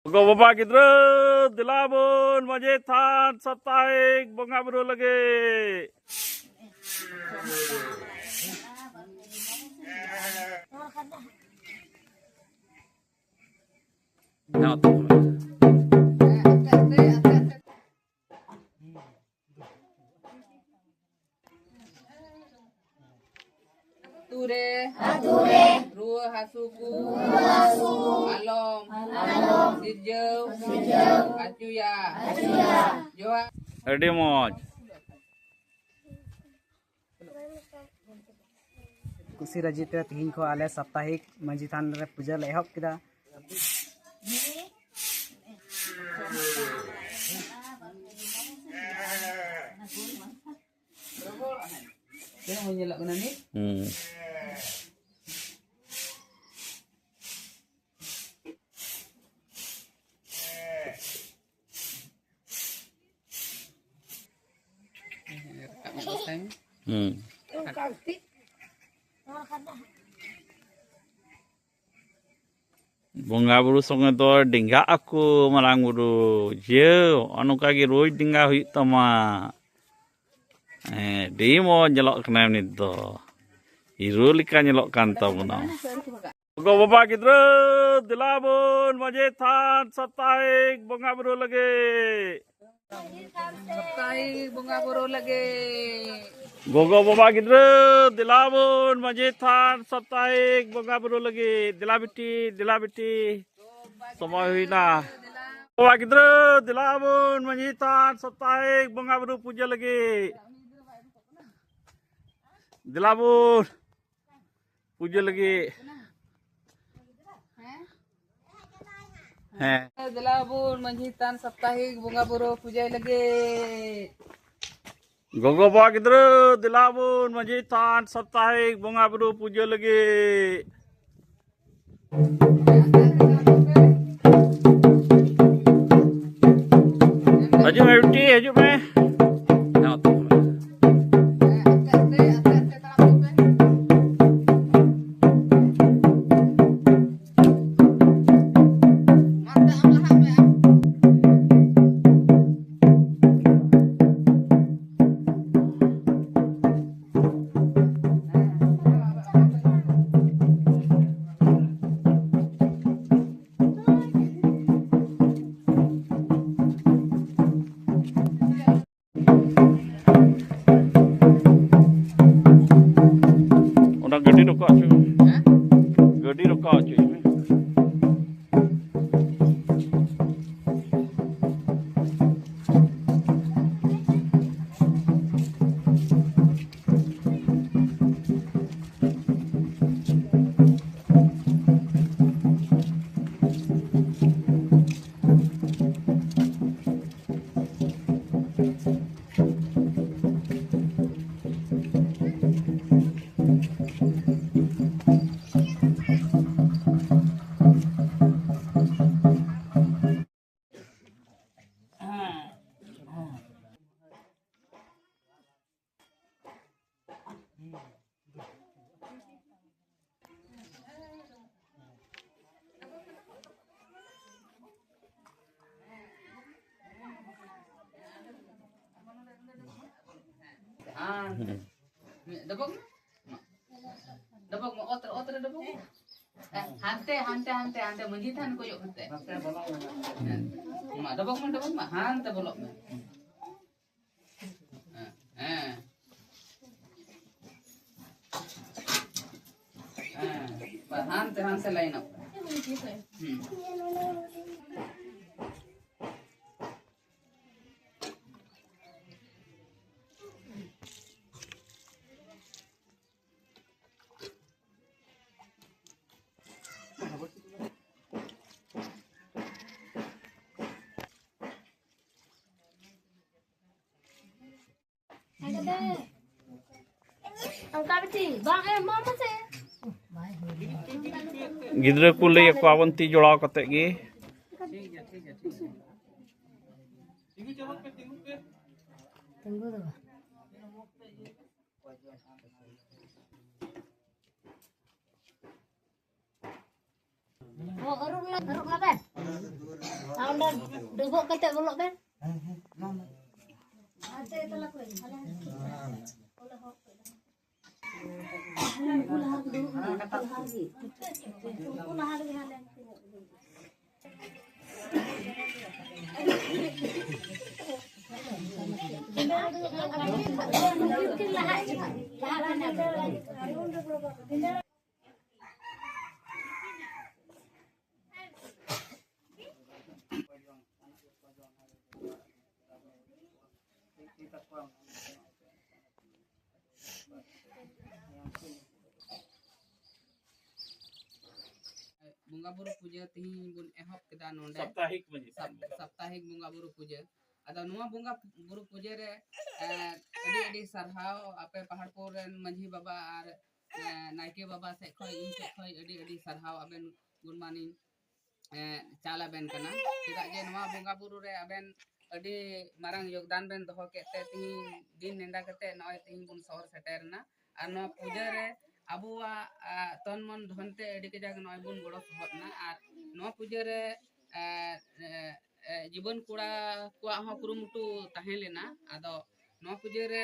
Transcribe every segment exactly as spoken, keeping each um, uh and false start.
ᱜᱚ ᱵᱟᱵᱟ ᱜᱤᱫᱽᱨᱟᱹ, ᱫᱮᱞᱟ ᱵᱚᱱ ᱢᱟᱹᱡᱷᱤ ᱛᱷᱟᱱ ᱥᱟᱯᱛᱟᱦᱤᱠ ᱵᱚᱸᱜᱟ ᱵᱩᱨᱩ ᱞᱟᱹᱜᱤᱫ᱾ ᱟᱛᱳ ᱨᱮ, ᱟᱛᱳ ᱨᱮ, ᱨᱩᱣᱟᱹ ᱦᱟᱹᱥᱩ ᱠᱚ, ᱨᱩᱣᱟᱹ ᱦᱟᱹᱥᱩ ᱠᱚ, ᱟᱞᱚᱢ, ᱟᱞᱚᱢ, ᱥᱤᱨᱡᱟᱹᱣ, ᱥᱤᱨᱡᱟᱹᱣ, ᱦᱚᱪᱚᱭᱟ, ᱦᱚᱪᱚᱭᱟ᱾ ᱡᱚᱦᱟᱨ᱾ ᱟᱹᱰᱤ ᱢᱚᱡᱽ᱾ ᱠᱩᱥᱤ ᱨᱟᱹᱡᱤ ᱛᱮ ᱛᱤᱦᱤᱧ ᱠᱷᱚᱱ ᱟᱞᱮ ᱥᱟᱯᱛᱟᱦᱤᱠ ᱢᱟᱹᱡᱷᱤ ᱛᱷᱟᱱ ᱨᱮ ᱯᱩᱡᱟᱹ ᱞᱮ ᱮᱦᱚᱵ ᱠᱮᱫᱟ᱾ ᱦᱩᱸ᱾ ᱦᱩᱸ᱾ ᱵᱚᱸᱜᱟ ᱵᱩᱨᱩ ᱥᱚᱸᱜᱮ ᱫᱚ ᱰᱮᱸᱜᱟᱜ ᱟᱠᱚ ᱢᱟᱨᱟᱝ ᱵᱩᱨᱩ᱾ ᱡᱮ ᱱᱚᱜᱼᱚ ᱱᱚᱝᱠᱟ ᱜᱮ ᱨᱳᱡᱽ ᱰᱮᱸᱜᱟ ᱦᱩᱭᱩᱜ ᱛᱟᱢᱟ᱾ ᱦᱮᱸ, ᱟᱹᱰᱤ ᱢᱚᱡᱽ ᱧᱮᱞᱚᱜ ᱠᱟᱱᱟᱭ ᱱᱤᱛ ᱫᱚ᱾ ᱦᱤᱨᱳ ᱞᱮᱠᱟ ᱧᱮᱞᱚᱜ ᱠᱟᱱ ᱛᱟᱵᱚᱱᱟ᱾ ᱜᱚ ᱵᱟᱵᱟ ᱜᱤᱫᱽᱨᱟᱹ, ᱫᱮᱞᱟ ᱵᱚᱱ ᱢᱟᱹᱡᱷᱤ ᱛᱷᱟᱱ ᱥᱟᱯᱛᱟᱦᱤᱠ ᱵᱚᱸᱜᱟ ᱵᱩᱨᱩ ᱞᱟᱹᱜᱤᱫ᱾ ᱥᱟᱯᱛᱟᱦᱤᱠ ᱵᱚᱸᱜᱟ ᱵᱩᱨᱩ ᱞᱟᱹᱜᱤᱫ᱾ ᱜᱚᱜᱚ ᱵᱟᱵᱟ ᱜᱤᱫᱽᱨᱟᱹ, ᱫᱮᱞᱟ ᱵᱚᱱ ᱢᱟᱹᱡᱷᱤ ᱛᱷᱟᱱ ᱥᱟᱯᱛᱟᱦᱤᱠ ᱵᱚᱸᱜᱟ ᱵᱩᱨᱩ ᱞᱟᱹᱜᱤᱫ᱾ ᱫᱮᱞᱟ ᱵᱤᱴᱤ, ᱫᱮᱞᱟ ᱵᱤᱴᱤ, ᱥᱚᱢᱚᱭ ᱦᱩᱭᱱᱟ᱾ ᱵᱟᱵᱟ ᱜᱤᱫᱽᱨᱟᱹ, ᱫᱮᱞᱟ ᱵᱚᱱ ᱢᱟᱹᱡᱷᱤ ᱛᱷᱟᱱ ᱥᱟᱯᱛᱟᱦᱤᱠ ᱵᱚᱸᱜᱟ ᱵᱩᱨᱩ ᱯᱩᱡᱟᱹ ᱞᱟᱹᱜᱤᱫ᱾ ᱫᱮᱞᱟ ᱵᱚᱱ ᱯᱩᱡᱟᱹ ᱞᱟᱹᱜᱤᱫ᱾ ᱦᱮᱸ᱾ ᱫᱮᱞᱟ ᱵᱚᱱ ᱢᱟᱹᱡᱷᱤ ᱛᱷᱟᱱ ᱥᱟᱯᱛᱟᱦᱤᱠ ᱵᱚᱸᱜᱟ ᱵᱩᱨᱩ ᱯᱩᱡᱟᱹᱭ ᱞᱟᱹᱜᱤᱫ᱾ ᱜᱚᱜᱚ ᱵᱟᱵᱟ ᱜᱤᱫᱽᱨᱟᱹ, ᱫᱮᱞᱟ ᱵᱚᱱ ᱢᱟᱹᱡᱷᱤ ᱛᱷᱟᱱ ᱥᱟᱯᱛᱟᱦᱤᱠ ᱵᱚᱸᱜᱟ ᱵᱩᱨᱩ ᱯᱩᱡᱟᱹ ᱞᱟᱹᱜᱤᱫ᱾ ᱦᱤᱡᱩᱜ ᱢᱮ ᱵᱤᱴᱤ, ᱦᱤᱡᱩᱜ ᱢᱮ᱾ ᱰᱚᱵᱚᱜ ᱢᱮ᱾ ᱰᱚᱵᱚᱜ ᱢᱮ, ᱚᱛ ᱨᱮ, ᱚᱛ ᱨᱮ ᱰᱚᱵᱚᱜ ᱢᱮ᱾ ᱦᱮᱸ, ᱦᱟᱱᱛᱮ, ᱦᱟᱱᱛᱮ, ᱦᱟᱱᱛᱮ, ᱦᱟᱱᱛᱮ ᱢᱟᱹᱡᱷᱤ ᱛᱷᱟᱱ ᱠᱚᱭᱚᱜ ᱠᱟᱛᱮ᱾ ᱦᱮᱸ, ᱢᱟ, ᱰᱚᱵᱚᱜ ᱢᱮ, ᱰᱚᱵᱚᱜ ᱢᱮ, ᱦᱟᱱᱛᱮ ᱵᱚᱞᱚᱜ ᱢᱮ᱾ ᱦᱮᱸ, ᱦᱮᱸ᱾ ᱦᱮᱸ, ᱦᱟᱱᱛᱮ, ᱦᱟᱱᱛᱮ line up᱾ ᱦᱩᱸ᱾ ᱚᱱᱠᱟ ᱵᱤᱴᱤ, ᱵᱟᱝ ᱮᱢ, ᱢᱟ ᱢᱟᱥᱮ᱾ ᱜᱤᱫᱽᱨᱟᱹ ᱠᱚ ᱞᱟᱹᱭ ᱟᱠᱚᱣᱟ ᱵᱚᱱ ᱛᱤ ᱡᱚᱲᱟᱣ ᱠᱟᱛᱮ ᱜᱮ᱾ ᱛᱤᱸᱜᱩ ᱫᱚ ᱵᱟᱝ᱾ ᱚ, ᱟᱹᱨᱩᱵ ᱞᱟ-, ᱟᱹᱨᱩᱵ ᱞᱟᱵᱮᱱ᱾ ᱟᱨ ᱚᱸᱰᱮ ᱰᱚᱵᱚᱜ ᱠᱟᱛᱮ ᱵᱚᱞᱚᱜ ᱵᱮᱱ᱾ ᱩᱱᱠᱩ ᱞᱟᱦᱟ ᱫᱩᱲᱩᱵ ᱢᱮ, ᱩᱱᱠᱩ ᱞᱟᱦᱟ ᱨᱮᱜᱮ᱾ ᱩᱱᱠᱩ ᱞᱟᱦᱟ ᱨᱮᱜᱮ ᱦᱟᱸᱰᱮ᱾ ᱵᱚᱸᱜᱟ ᱵᱩᱨᱩ ᱯᱩᱡᱟᱹ ᱛᱮᱦᱮᱧ ᱵᱚᱱ ᱮᱦᱚᱵ ᱠᱮᱫᱟ ᱱᱚᱰᱮ᱾ ᱥᱟᱯᱛᱟᱦᱤᱠ ᱢᱟᱹᱡᱷᱤ ᱥᱟᱯ-, ᱥᱟᱯᱛᱟᱦᱤᱠ ᱵᱚᱸᱜᱟ ᱵᱩᱨᱩ ᱯᱩᱡᱟᱹ᱾ ᱟᱫᱚ ᱱᱚᱣᱟ ᱵᱚᱸᱜᱟ ᱵᱩᱨᱩ ᱯᱩᱡᱟᱹ ᱨᱮ, ᱮ, ᱟᱹᱰᱤ ᱟᱹᱰᱤ ᱥᱟᱨᱦᱟᱣ ᱟᱯᱮ ᱯᱟᱦᱟᱲᱯᱩᱨ ᱨᱮᱱ ᱢᱟᱹᱡᱷᱤ ᱵᱟᱵᱟ ᱟᱨ, ᱮ, ᱱᱟᱭᱠᱮ ᱵᱟᱵᱟ ᱥᱮᱫ ᱠᱷᱚᱱ, ᱤᱧ ᱥᱮᱫ ᱠᱷᱚᱱ ᱟᱹᱰᱤ ᱟᱹᱰᱤ ᱥᱟᱨᱦᱟᱣ ᱟᱵᱮᱱ ᱜᱩᱱᱢᱟᱱᱤᱧ, ᱮ, ᱪᱟᱞ ᱟᱵᱮᱱ ᱠᱟᱱᱟ᱾ ᱪᱮᱫᱟᱜ ᱡᱮ ᱱᱚᱣᱟ ᱵᱚᱸᱜᱟ ᱵᱩᱨᱩ ᱨᱮ ᱟᱵᱮᱱ ᱟᱹᱰᱤ ᱢᱟᱨᱟᱝ ᱭᱳᱜᱽᱫᱟᱱ ᱵᱮᱱ ᱫᱚᱦᱚ ᱠᱮᱫ ᱛᱮ ᱛᱤᱦᱤᱧ ᱫᱤᱱ ᱱᱮᱰᱟ ᱠᱟᱛᱮ ᱱᱚᱜᱼᱚᱭ ᱛᱤᱦᱤᱧ ᱵᱚᱱ ᱥᱚᱦᱚᱨ ᱥᱮᱴᱮᱨ ᱮᱱᱟ᱾ ᱟᱨ ᱱᱚᱣᱟ ᱯᱩᱡᱟᱹ ᱨᱮ ᱟᱵᱚᱣᱟᱜ, ᱟ, ᱛᱚᱱ ᱢᱚᱱ ᱫᱷᱚᱱ ᱛᱮ ᱟᱹᱰᱤ ᱠᱟᱡᱟᱠ ᱱᱚᱜᱼᱚᱭ ᱵᱚᱱ ᱜᱚᱲᱚ ᱥᱚᱦᱚᱫ ᱮᱱᱟ᱾ ᱟᱨ ᱱᱚᱣᱟ ᱯᱩᱡᱟᱹ ᱨᱮ, ᱮ, ᱮ, ᱮ, ᱡᱩᱣᱟᱹᱱ ᱠᱚᱲᱟ ᱠᱚᱣᱟᱜ ᱦᱚᱸ ᱠᱩᱨᱩᱢᱩᱴᱩ ᱛᱟᱦᱮᱸ ᱞᱮᱱᱟ᱾ ᱟᱫᱚ ᱱᱚᱣᱟ ᱯᱩᱡᱟᱹ ᱨᱮ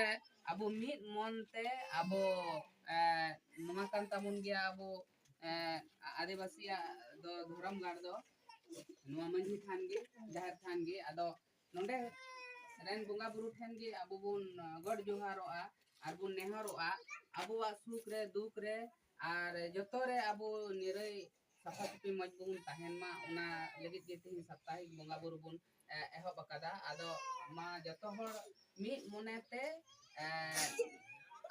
ᱟᱵᱚ ᱢᱤᱫ ᱢᱚᱱ ᱛᱮ ᱟᱵᱚ, ᱮ, ᱱᱚᱣᱟ ᱠᱟᱱ ᱛᱟᱵᱚᱱ ᱜᱮᱭᱟ ᱟᱵᱚ, ᱮ, ᱟᱹᱫᱤᱵᱟᱹᱥᱤᱭᱟᱜ ᱫᱚ ᱫᱷᱚᱨᱚᱢ ᱜᱟᱲ ᱫᱚ ᱱᱚᱣᱟ ᱢᱟᱹᱡᱷᱤ ᱛᱷᱟᱱ ᱜᱮ, ᱡᱟᱦᱮᱨ ᱛᱷᱟᱱ ᱜᱮ᱾ ᱟᱫᱚ ᱱᱚᱰᱮ ᱨᱮᱱ ᱵᱚᱸᱜᱟ ᱵᱩᱨᱩ ᱴᱷᱮᱱ ᱜᱮ ᱟᱵᱚ ᱵᱚᱱ, ᱮ, ᱜᱚᱰ ᱡᱚᱦᱟᱨᱚᱜᱼᱟ ᱟᱨ ᱵᱚᱱ ᱱᱮᱦᱚᱨᱚᱜᱼᱟ ᱟᱵᱚᱣᱟᱜ ᱥᱩᱠ ᱨᱮ, ᱫᱩᱠ ᱨᱮ ᱟᱨ ᱡᱚᱛᱚ ᱨᱮ ᱟᱵᱚ ᱱᱤᱨᱟᱹᱭ ᱥᱟᱯᱷᱟ ᱥᱟᱹᱯᱷᱤ ᱢᱚᱡᱽ ᱵᱚᱱ ᱛᱟᱦᱮᱱ ᱢᱟ, ᱚᱱᱟ ᱞᱟᱹᱜᱤᱫ ᱜᱮ ᱛᱮᱦᱮᱧ ᱥᱟᱯᱛᱟᱦᱤᱠ ᱵᱚᱸᱜᱟ ᱵᱩᱨᱩ ᱵᱚᱱ, ᱮ, ᱮᱦᱚᱵ ᱟᱠᱟᱫᱟ᱾ ᱟᱫᱚ ᱢᱟ ᱡᱚᱛᱚ ᱦᱚᱲ ᱢᱤᱫ ᱢᱚᱱᱮ ᱛᱮ, ᱮ,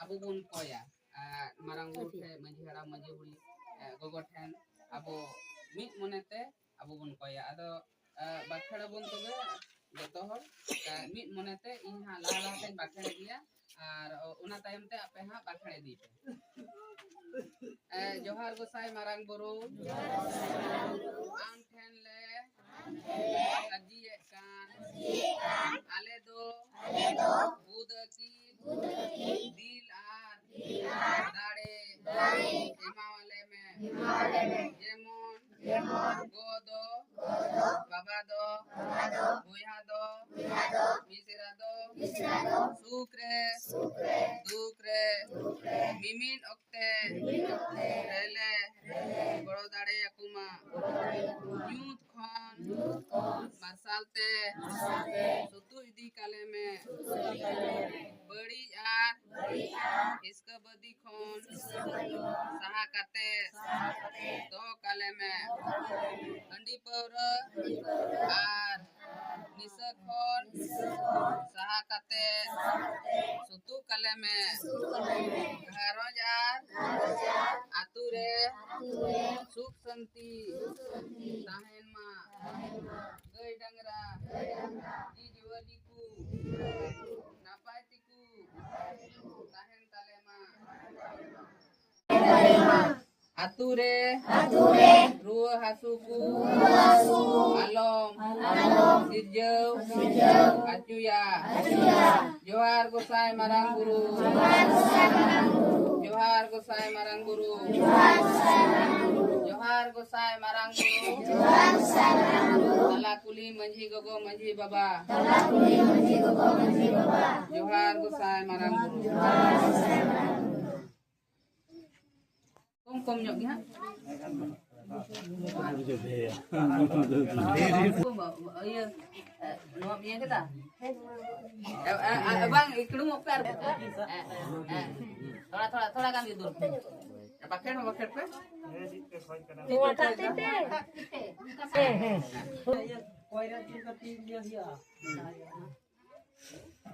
ᱟᱵᱚ ᱵᱚᱱ ᱠᱚᱭᱟ, ᱮ, ᱢᱟᱨᱟᱝ ᱵᱩᱨᱩ ᱴᱷᱮᱱ, ᱢᱟᱹᱡᱷᱤ ᱦᱟᱲᱟᱢ, ᱢᱟᱹᱡᱷᱤ ᱵᱩᱲᱦᱤ, ᱮ, ᱜᱚᱜᱚ ᱴᱷᱮᱱ ᱟᱵᱚ ᱢᱤᱫ ᱢᱚᱱᱮ ᱛᱮ ᱟᱵᱚ ᱵᱚᱱ ᱠᱚᱭᱟ᱾ ᱟᱫᱚ, ᱮ, ᱵᱟᱠᱷᱮᱲ ᱟᱵᱚᱱ ᱛᱚᱵᱮ ᱡᱚᱛᱚ ᱦᱚᱲ, ᱮ, ᱢᱤᱫ ᱢᱚᱱᱮ ᱛᱮ᱾ ᱤᱧ ᱦᱟᱸᱜ ᱞᱟᱦᱟ ᱞᱟᱦᱟ ᱛᱮᱧ ᱵᱟᱠᱷᱮᱲ ᱤᱫᱤᱭᱟ ᱟᱨ ᱚ-, ᱚᱱᱟ ᱛᱟᱭᱚᱢ ᱛᱮ ᱟᱯᱮ ᱦᱟᱸᱜ ᱵᱟᱠᱷᱮᱲ ᱤᱫᱤ ᱯᱮ᱾ ᱮ, ᱡᱚᱦᱟᱨ ᱜᱚᱸᱥᱟᱭ ᱢᱟᱨᱟᱝ ᱵᱩᱨᱩ, ᱟᱢ ᱴᱷᱮᱱ ᱞᱮ ᱟᱨᱡᱤᱭᱮᱫ ᱠᱟᱱ, ᱟᱞᱮ ᱫᱚ ᱵᱩᱫ ᱟᱹᱠᱤᱞ, ᱫᱤᱞ ᱟᱨ ᱫᱟᱲᱮ ᱮᱢᱟᱣᱟᱞᱮ ᱢᱮ᱾ ᱡᱮᱢᱚᱱ ᱜᱚ ᱫᱚ ᱵᱟᱵᱟ ᱫᱚ, ᱵᱚᱭᱦᱟ ᱫᱚ ᱢᱤᱥᱨᱟ ᱫᱚ, ᱥᱩᱠ ᱨᱮ ᱫᱩᱠ ᱨᱮ ᱢᱤᱢᱤᱫ ᱚᱠᱛᱮ ᱨᱮᱞᱮ ᱜᱚᱲᱚ ᱫᱟᱲᱮᱭᱟᱠᱚ ᱢᱟ᱾ ᱧᱩᱛ ᱠᱷᱚᱱ ᱢᱟᱨᱥᱟᱞ ᱛᱮ ᱥᱩᱛᱩᱜ ᱤᱫᱤ ᱠᱟᱞᱮ ᱢᱮ᱾ ᱵᱟᱹᱲᱤᱡ ᱟᱨ ᱦᱤᱥᱠᱟᱹ ᱵᱟᱹᱫᱤ ᱠᱷᱚᱱ ᱥᱟᱦᱟ ᱠᱟᱛᱮ ᱫᱚᱦᱚ ᱠᱟᱞᱮ ᱢᱮ᱾ ᱦᱟᱺᱰᱤ ᱯᱟᱹᱣᱨᱟᱹ ᱟᱨ ᱱᱤᱥᱟᱹ ᱠᱷᱚᱱ ᱥᱟᱦᱟ ᱠᱟᱛᱮ ᱥᱩᱛᱩᱜ ᱠᱟᱞᱮ ᱢᱮ᱾ ᱜᱷᱟᱨᱚᱸᱡᱽ ᱟᱨ ᱟᱹᱛᱩ ᱨᱮ ᱥᱩᱠ ᱥᱟᱹᱱᱛᱤ ᱛᱟᱦᱮᱱ ᱢᱟ᱾ ᱜᱟᱹᱭ ᱰᱟᱝᱨᱟ, ᱡᱤᱣᱤ ᱡᱤᱭᱟᱹᱞᱤ ᱠᱚ ᱱᱟᱯᱟᱭ ᱛᱮᱠᱚ ᱛᱟᱦᱮᱱ ᱛᱟᱞᱮ ᱢᱟ᱾ ᱟᱹᱛᱩ ᱨᱮ ᱨᱩᱣᱟᱹ ᱦᱟᱹᱥᱩ ᱠᱚ ᱟᱞᱚᱢ ᱥᱤᱨᱡᱟᱹᱣ ᱦᱚᱪᱚᱭᱟ᱾ ᱡᱚᱦᱟᱨ ᱜᱚᱸᱥᱟᱭ ᱢᱟᱨᱟᱝ ᱵᱩᱨᱩ, ᱡᱚᱦᱟᱨ ᱜᱚᱸᱥᱟᱭ ᱢᱟᱨᱟᱝ ᱵᱩᱨᱩ, ᱡᱚᱦᱟᱨ ᱜᱚᱸᱥᱟᱭ ᱢᱟᱨᱟᱝ ᱵᱩᱨᱩ ᱛᱟᱞᱟ ᱠᱩᱞᱦᱤ ᱢᱟᱹᱡᱷᱤ ᱜᱚᱜᱚ ᱢᱟᱹᱡᱷᱤ ᱵᱟᱵᱟ᱾ ᱛᱟᱞᱟ ᱠᱩᱞᱦᱤ ᱢᱟᱹᱡᱷᱤ ᱜᱚᱜᱚ ᱢᱟᱹᱡᱷᱤ ᱵᱟᱵᱟ᱾ ᱡᱚᱦᱟᱨ ᱜᱚᱸᱥᱟᱭ ᱢᱟᱨᱟᱝ ᱵᱩᱨᱩ᱾ ᱡᱚᱦᱟᱨ ᱜᱚᱸᱥᱟᱭ ᱢᱟᱨᱟᱝ ᱵᱩᱨᱩ᱾ ᱠᱚᱢ ᱠᱚᱢ ᱧᱚᱜ ᱜᱮ ᱦᱟᱸᱜ᱾ ᱤᱭᱟᱹ, ᱱᱚᱣᱟᱢ ᱤᱭᱟᱹ ᱠᱮᱫᱟ? ᱮ, ᱮ, ᱮ, ᱵᱟᱝ, ᱤᱠᱲᱩᱢᱚᱜ ᱯᱮ ᱟᱨ ᱮ, ᱮ, ᱮ, ᱛᱷᱚᱲᱟ, ᱛᱷᱚᱲᱟ, ᱛᱷᱚᱲᱟ ᱜᱟᱱ ᱜᱮ ᱫᱩᱨ᱾ ᱵᱟᱠᱷᱮᱲ ᱦᱚᱸ ᱵᱟᱠᱷᱮᱲ ᱯᱮ᱾ ᱱᱚᱣᱟᱴᱟᱜ ᱛᱤ ᱛᱮ᱾ ᱦᱮᱸ, ᱦᱮᱸ᱾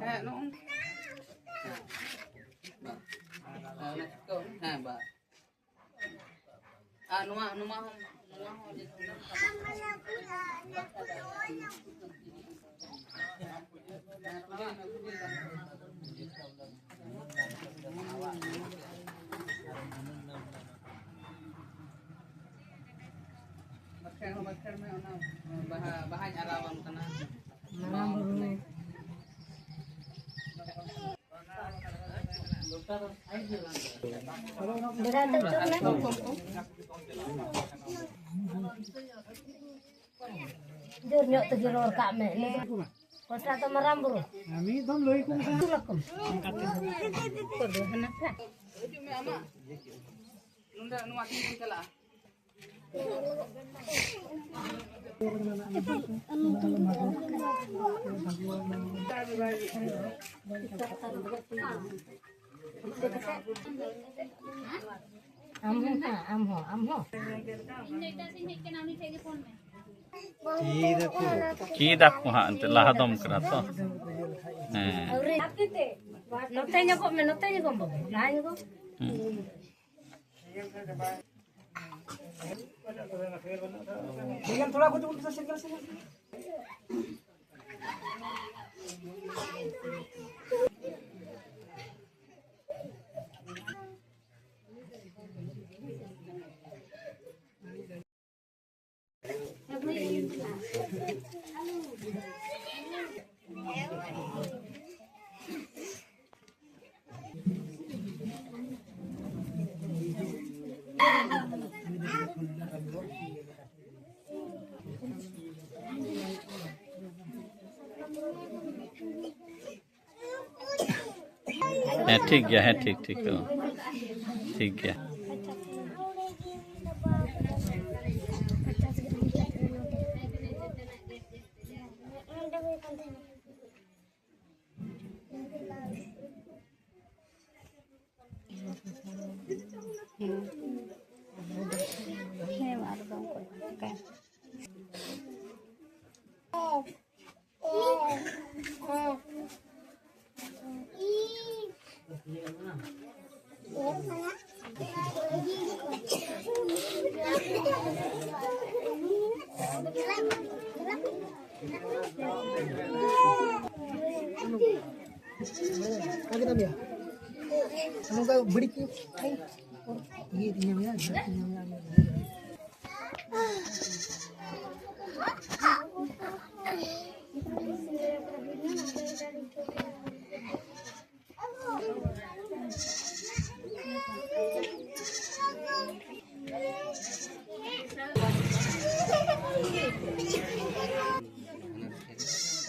ᱦᱮᱸ, ᱱᱚᱜᱼᱚ᱾ ᱦᱮᱸ, ᱵᱟ᱾ ᱦᱮᱸ, ᱵᱟ᱾ ᱟᱨ ᱱᱚᱣᱟ, ᱱᱚᱣᱟ ᱦᱚᱸ, ᱱᱚᱣᱟ ᱦᱚᱸ ᱡᱚᱛᱚ ᱜᱮ᱾ ᱵᱟᱠᱷᱮᱲ ᱦᱚᱸ ᱵᱟᱠᱷᱮᱲ ᱢᱮ, ᱚᱱᱟ ᱵᱟᱦᱟ, ᱵᱟᱦᱟᱧ ᱟᱨᱟᱣᱟᱢ ᱠᱟᱱᱟ᱾ ᱢᱟᱨᱟᱝ ᱵᱩᱨᱩ᱾ ᱡᱳᱨ ᱧᱚᱜ ᱛᱮᱜᱮ ᱨᱚᱲ ᱠᱟᱜ ᱢᱮ᱾ ᱚᱠᱚᱭᱴᱟᱜ ᱫᱚ ᱢᱟᱨᱟᱝ ᱵᱩᱨᱩ? ᱢᱤᱫ ᱫᱚᱢ ᱞᱟᱹᱭ ᱠᱚ ᱢᱮ᱾ ᱟᱹᱛᱩ ᱞᱟᱠᱚᱢ᱾ ᱦᱤᱡᱩᱜ ᱢᱮ, ᱟᱢᱟᱜ ᱱᱚᱰᱮ ᱱᱚᱣᱟ ᱴᱷᱮᱱ ᱵᱚᱱ ᱪᱟᱞᱟᱜᱼᱟ᱾ ᱟᱢ ᱦᱚᱸ ᱦᱟᱸᱜ, ᱟᱢ ᱦᱚᱸ, ᱟᱢ ᱦᱚᱸ᱾ ᱪᱮᱫ ᱟᱠᱚ? ᱪᱮᱫ ᱟᱠᱚ ᱦᱟᱸᱜ, ᱮᱱᱛᱮ ᱞᱟᱦᱟ ᱫᱚᱢ ᱠᱟᱱᱟ ᱛᱚ᱾ ᱦᱮᱸ᱾ ᱱᱚᱛᱮ ᱧᱚᱜᱚᱜ ᱢᱮ, ᱱᱚᱛᱮ ᱧᱚᱜᱚᱜ ᱢᱮ ᱵᱟᱹᱵᱩ, ᱞᱟᱦᱟ ᱧᱚᱜᱚᱜ᱾ ᱦᱩᱸ᱾ ᱦᱮᱸ, ᱴᱷᱤᱠ ᱜᱮᱭᱟ᱾ ᱦᱮᱸ, ᱴᱷᱤᱠ, ᱴᱷᱤᱠ᱾ ᱚ, ᱴᱷᱤᱠ ᱜᱮᱭᱟ᱾